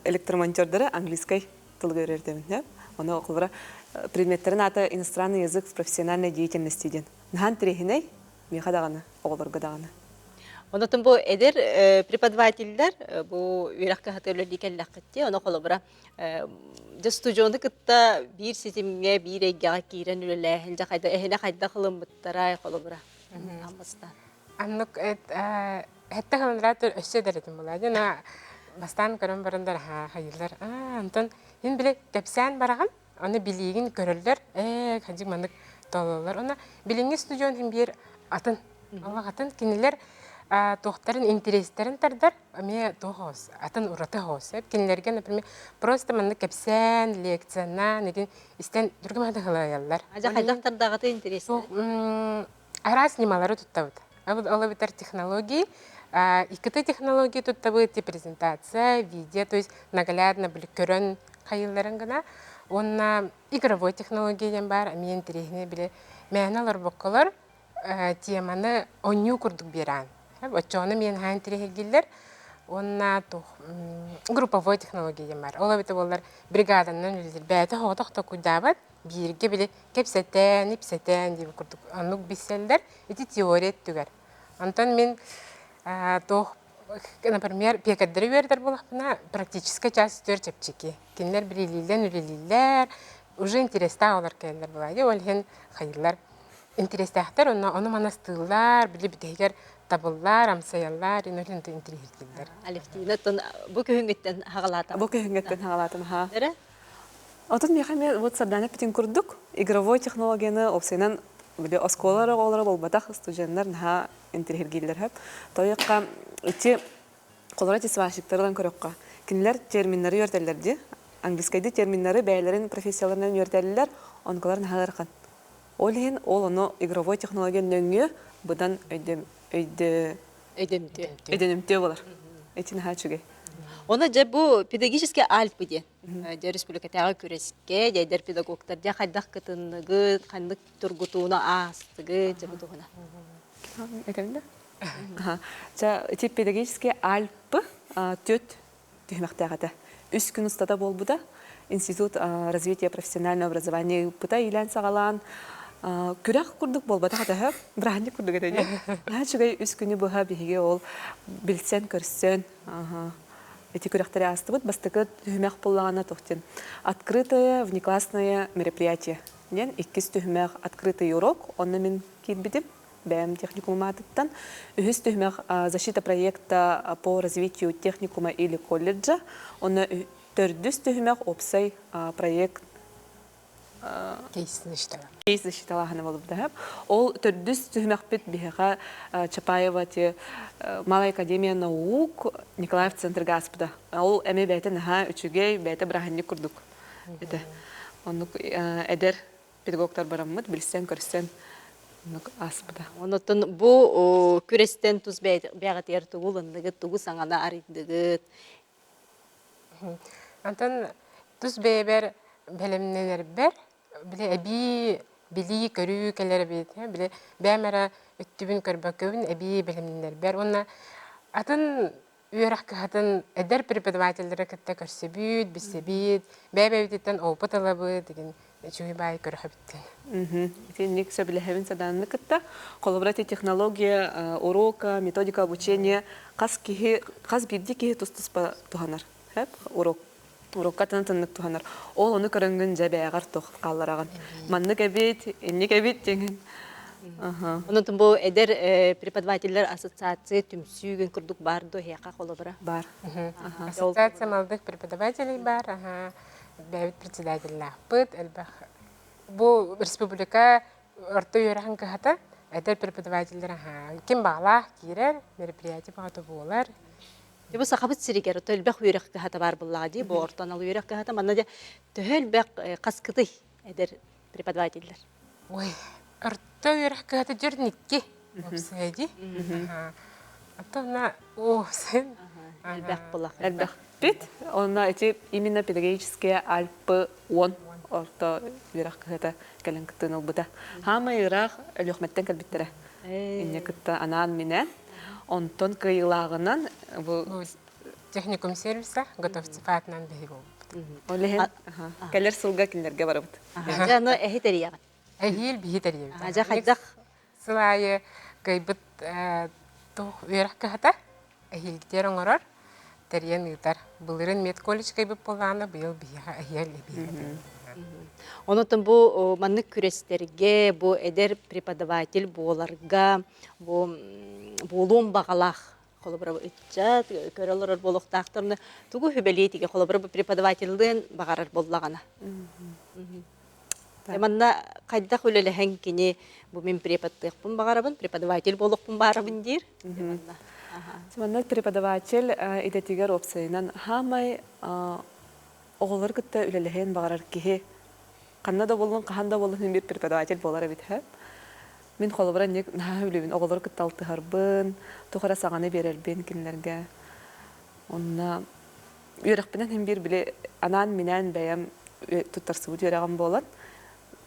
электромонтердары английскай тылга үөрэтэмин. Ону холобура предметтэрин аата иностранный язык в профессиональной деятельности диэн. Наһаа интэриэһинэй, миэхэ даҕаны, оҕолорго даҕаны. Онотон бу эдэр преподавателлэр бу үөрэх кыһатыгар үлэлии кэллэххит дии, ону холобура дьэ студиону кытта биир ситимҥэ, биир эйгэҕэ киирэн үлэлээһин дьэ хайда эһинэ хайдах ылыммыттарай холобура аммастаан. Аннык Этте хананраат өссө эдэр этим буолаа дьэ на бастаан көрөн баран да хайыылар аа онтон мин били кэпсээн бараҕын аны билиигин көрөллөр ээ хадьык маннык тололлор уонна билиҥҥи студион иһин биир атын олох атын кинилэр туохтарын интэриэстэрин тардар эмиэ туох оҕус атын ураты оҕус кинилэргэ например просто маннык кэпсээн лекциянан игин истэн түргэн маһы хылайаллар Дьэ хайдах тардаҕыты интэриэстэрэ? Араас ньымалары туттабыт. Ол эбэтэр технологии, ИКТ технологии туттабыт, презентация, видео, то есть наглядно били көрөн хайыылларын гына. Уонна игровой технология диэн баар, эмиэ интэриэһинэй били мээнэ олорбокколор теманы оонньуу курдук биэрээн. Оччоҕуна миэн хаан интэриэһиргииллэр. Уонна туох групповой технология диэн баар. Ол эбэтэ буоллар бригаданан үлэлиир. Бэйэтэ соҕотох токуйдаабат, бииргэ били кэпсэтэн, ипсэтэн диэбит курдук оннук билсэллэр. Ити теория өттүгэр. Онтон мин туох например, пекардэри үөрэтэр буоллахпына, практическай часть өттүгэр чэпчэки. Кинилэр билиилииллэн үлэлииллэр, уже интерестээх олор кэлэллэр буолаа Ол иһин хайыылар интэриэстээхтэр онно ону манастыыллар, били бүтэһигэр табыллар, амсайаллар, ин ол интэриэһиргииллэр. Алевтина, бу күһүҥҥүттэн хаҕалаатым. Бу күһүҥҥүттэн хаҕалаатым, ха. Эрэ? Отон миэхэ эмиэ вот Сардана эппитин курдук, игровой технологияны уопсайынан били оскуола эрэ оҕолоро буолбатах, студеннар наһаа интэриэһиргииллэр сөп. Тойукка ити холоро ити сварщиктары ылан көрөххө, кинилэр терминнэри үөрэтэллэр дии. Английскайдыы терминнэри бэйэлэрин профессияларынан үөрэтэллэр, онкулар наһаа ыарахан. Ол иһин ол ону игровой технология нөҥүө быдан өйдөм өйдө Өйдөмтүө. өйдөнүмтүө болар. Ити наһаа үчүгэй. Оны дьэ бу педагогический Альпы диэн дьэ республикатааҕы күрэскэ дьэ эдэр педагогтар дьэ хайдах кытынныгыт, ханнык тургутууну аастыгыт дьэ бу туһунан. Этем да? Ча ити педагогический Альпы түөт түһүмэхтээх этэ. Үс күн устата буолбута. Институт развития профессионального образования ыыппыта иилээн саҕалаан күрэх курдук буолбатах этэ бырааһынньык курдук этэ дии. Наһаа үчүгэй үс күнү быһа биһиги ол билсэн-көрсөн ити күрэхтэри аастыбыт. Бастакы түһүмэх буоллаҕына туох диэн открытое внеклассное мероприятие диэн иккис түһүмэх открытый урок онно мин киирбитим бэйэм техникум аатыттан. Үһүс түһүмэх защита проекта по развитию техникума или колледжа. Онно төрдүс түһүмэх уопсай проект Кейс защитала. Кейс защиталааһына буолбута. Ол төрдүс түһүмэхпит биһиэхэ Чапаева те Малая академия наук Николаев центрга ааспыта. Ол эмиэ бэйэтэ наһаа үчүгэй, бэйэтэ бырааһынньык курдук этэ. Оннук эдэр педагогтар бараммыт, билсэн-көрсөн оннук ааспыта. Онотон бу күрэстэн тус бэйэҕитигэр тугу ылынныгыт, тугу саҥаны арыйдыгыт? Онтон тус бэйэбэр бэлэмнэнэрбэр били эбии билии көрүү кэлэр эбит били бэйэм эрэ өттүбүн көрбөккөбүн эбии бэлэмнэнэрбэр уонна атын үөрэх кыһатын эдэр преподавателлэри кытта көрсөбүт, билсэбит, бэйэ-бэйэбититтэн опыт ылабыт деген үчүгэй баай көрөхөбүттэн. Итинник сөбүлэһэбин садаанны кытта. Холобура, ити технология урока, методика обучения хас киһи, хас биирдии киһи тус-туспа туһанар. Урок урокка тын-тыннык туһанар. Ол ону көрөнгүн дьэ бэйэҕэр туох хааллараҕын. Маннык эбит, инник эбит диэҥин. Онон бу эдэр преподавателлэр ассоциация түмсүүгүн курдук баар дуо эһиэхэ холобура? Бар. Ассоциация молодых преподавателей бар. Ага. Бэйэбит председателлаахпыт элбэх. Бу республика орто үөрэҕин кыһата эдэр преподавателлэр аха ким баҕалаах киирэр, мероприятие баҕата буолар. Дьэ бу Сахабыт сиригэр ото элбэх үөрэх кыһата баар буоллаҕа дии, бу орто анал үөрэх кыһата. Манна дьэ төһө элбэх хаскытый эдэр преподавателлэр? Ой, орто үөрэх кыһата дьөрникки уопсайа дии. Оттон о сын Элбэх булах. Элбэхпит. Онно ити именно педагогические Альпы 10 орто үөрэх кыһата кэлэн кыттыыны ылбыта. Хаамай ыраах Өлүөхмэттэн кэлбиттэрэ. Инньэ кытта анаан-минээн Онтон кыайыылааҕынан бу техникум сервиса готовцев аатынан биһиги буолбут. Ол иһин кэлэр сылга кинилэргэ барабыт. Дьэ, аны эһи тэрийэҕит. Эһиил биһи тэрийэбит. Дьэ, хайдах? Сыл аайы кыайбыт туох үөрэх кыһата эһиилгитигэр оҥорор, тэрийэн ыытар. Былырыын медколледж кыайбыт буоллаҕына, быйыл биһиэхэ эһиил эбиэхэ. Онотон бу маннык күрэстэргэ, бу эдэр преподаватель буоларга бу буолуон баҕалаах холобура ыччат көрө олорор буолуохтаахтарына тугу сүбэлиэтигэ холобура бу преподавателлыын баҕарар буоллаҕына манна хайдах үлэлэһэн кини бу мин преподтыахпын баҕарабын преподаватель буолуохпун баарабын диир манна преподаватель идэтигэр уопсайынан хаамай оҕолору кытта үлэлэһиэн баҕарар киһи ханна да буоллун хаһан да буоллун биир преподаватель буолар эбит Мин холобура инник наһаа үлэбин оҕолору кытта алтыһарбын, туох эрэ саҥаны биэрэрбин кинилэргэ. Онно үөрэхпинэн син биир били анаан-минээн бэйэм туттарсыбыт үөрэҕим буолан,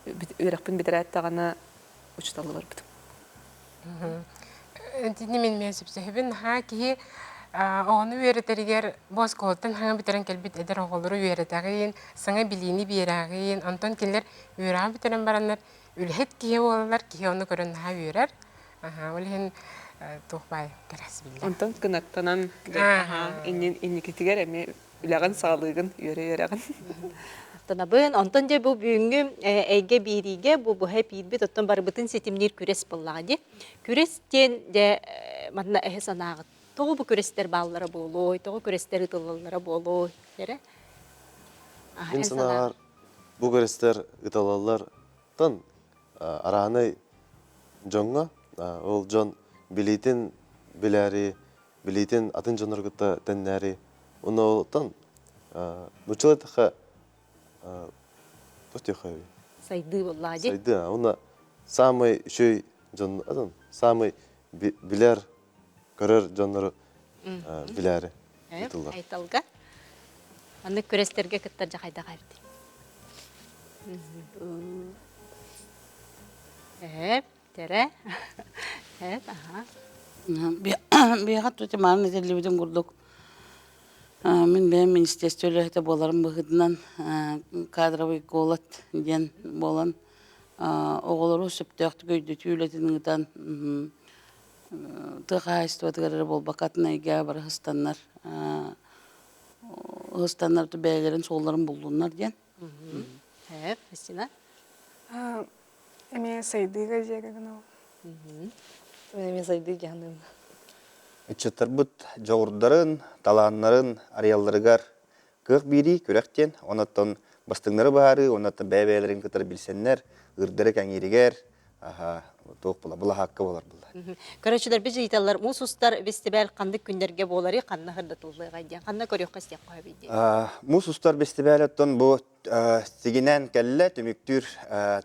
үөрэхпин бүтэрээт даҕаны учууталлыы барбытым. Итини мин эмиэ сөпсөһөбүн. Наһаа киһи оҕону үөрэтэригэр бу оскуолаттан саҥа бүтэрэн кэлбит эдэр оҕолору үөрэтэҕин, саҥа билиини биэрэҕин, онтон кинилэр үөрэҕи бүтэрэн бараннар үлэһит киһи буолаллар, киһи ону көрөн наһаа үөрэр. Аха, ол иһин туох баай кэрэхсибиллэр. Онтон кынаттанан иннин инникитигэр эмиэ үлэҕин саҕалыыгын, үөрэ-үөрэҕин. Махтанабын. Онтон дьэ бу бүгүҥҥү эйгэ биэриигэ бу быһа эпиирбит оттон барыбытын ситимниир күрэс буоллаҕа дии. Күрэс диэн дьэ манна эһи санааҕыт. Тоҕо бу күрэстэр бааллара буолуой, тоҕо күрэстэр ыытыллаллара буолуой? Эрэ? Мин санааҕар бу күрэстэр ыыталлар Тон араанай дьоҥҥо ол дьон билиитин билээри, билиитин атын дьоннору кытта тэннээри уонна оттон нууччалыы эттэххэ туох диэххэ Сайдыы буоллаҕа дии. Сайдыы уонна Самый үчүгэй дьон, самый билэр, көрөр дьоннору билээри ыытыллар. Айталга. Маннык күрэстэргэ кыттар дьахайдах эбит. Эп, терэ. Эп, аха. Биһиэхэ тути мааны этиллибитин курдук мин бэйэм министерство үлэһитэ буоларым быһыытынан кадровый голод диэн буолан оҕолору сөптөөхтүк өйдөтүү үлэтин ыытан тыа хаһаайыстыбатыгар эрэ буолбакка атын эйгэҕэ бары ыстаннар ыстаннар бэйэлэрин суолларын буллуннар диэн. Ээ, Христина? Эмиэ сайдыыга дьиэгэ гынабын. Эмиэ сайдыы дьаһаныым. Ыччаттарбыт дьоҕурдарын, талааннарын арыйалларыгар кыах биэрии, күрэх диэн, онон бастыҥнары быһаарыы, онон бэйэ-бэйэлэрин кытары билсэннэр, ыырдары кэҥииригэр, туох була, былаһаакка буолар буолла. Көрөөччүлэрбит ыйыталлар, муус устар бэстибээл ханнык күннэргэ буоларый, ханна сырдатыллыаҕай диэн, ханна көрүөххэ истиэххэ сөбүй диэн. Муус устар бэстибээл оттон бу сигинэн кэллэ, түмүктүүр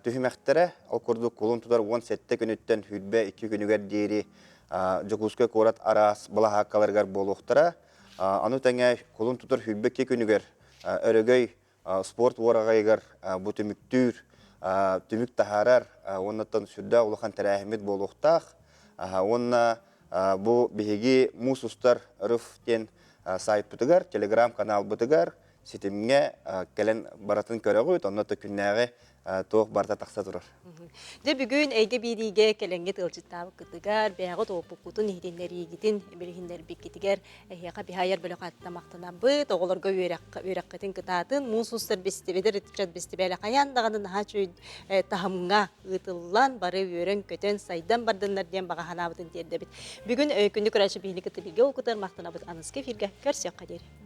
түһүмэхтэрэ, ол курдук кулун тутар 17 күнүттэн 22 күнүгэр диэри Дьокуускай куорат араас былаһааккаларыгар буолуохтара. Аны тэҥэ кулун тутар 22 күнүгэр Өрөгөй спорт уораҕайыгар бу түмүктүүр, түмүк таһаарар уоннаттан сүрдээх улахан тэрээһиммит буолуохтаах. Уонна бу биһиги муус устар РФ диэн сайтпытыгар, телеграм-каналбытыгар ситимҥэ кэлэн барытын көрөҕүт, онно күннээҕи туох барыта тахса турар. Дьэ бүгүн эйгэ биэриигэ кэлэҥҥит ыалдьыттаабыккытыгар, бэйэҕит уопуккутун иһитиннэриигитин билиһиннэрбиккитигэр эһиэхэ биһайар бөлөх аттамахтанабыт, оҕолорго үөрэххитин кытаатын, муус устар бэстибэлэр ыччат бэстибээлэ хайаан даҕаны наһаа үчүгэй таһымҥа ыытыллан, бары үөрэн-көтөн, сайдан бардыннар диэн баҕа санаабытын тиэрдэбит. Бүгүн күндү көрөөччү биһини кытта бииргэ окутар махтанабыт аныгыскы эфиргэ көрсүөххэ диэри.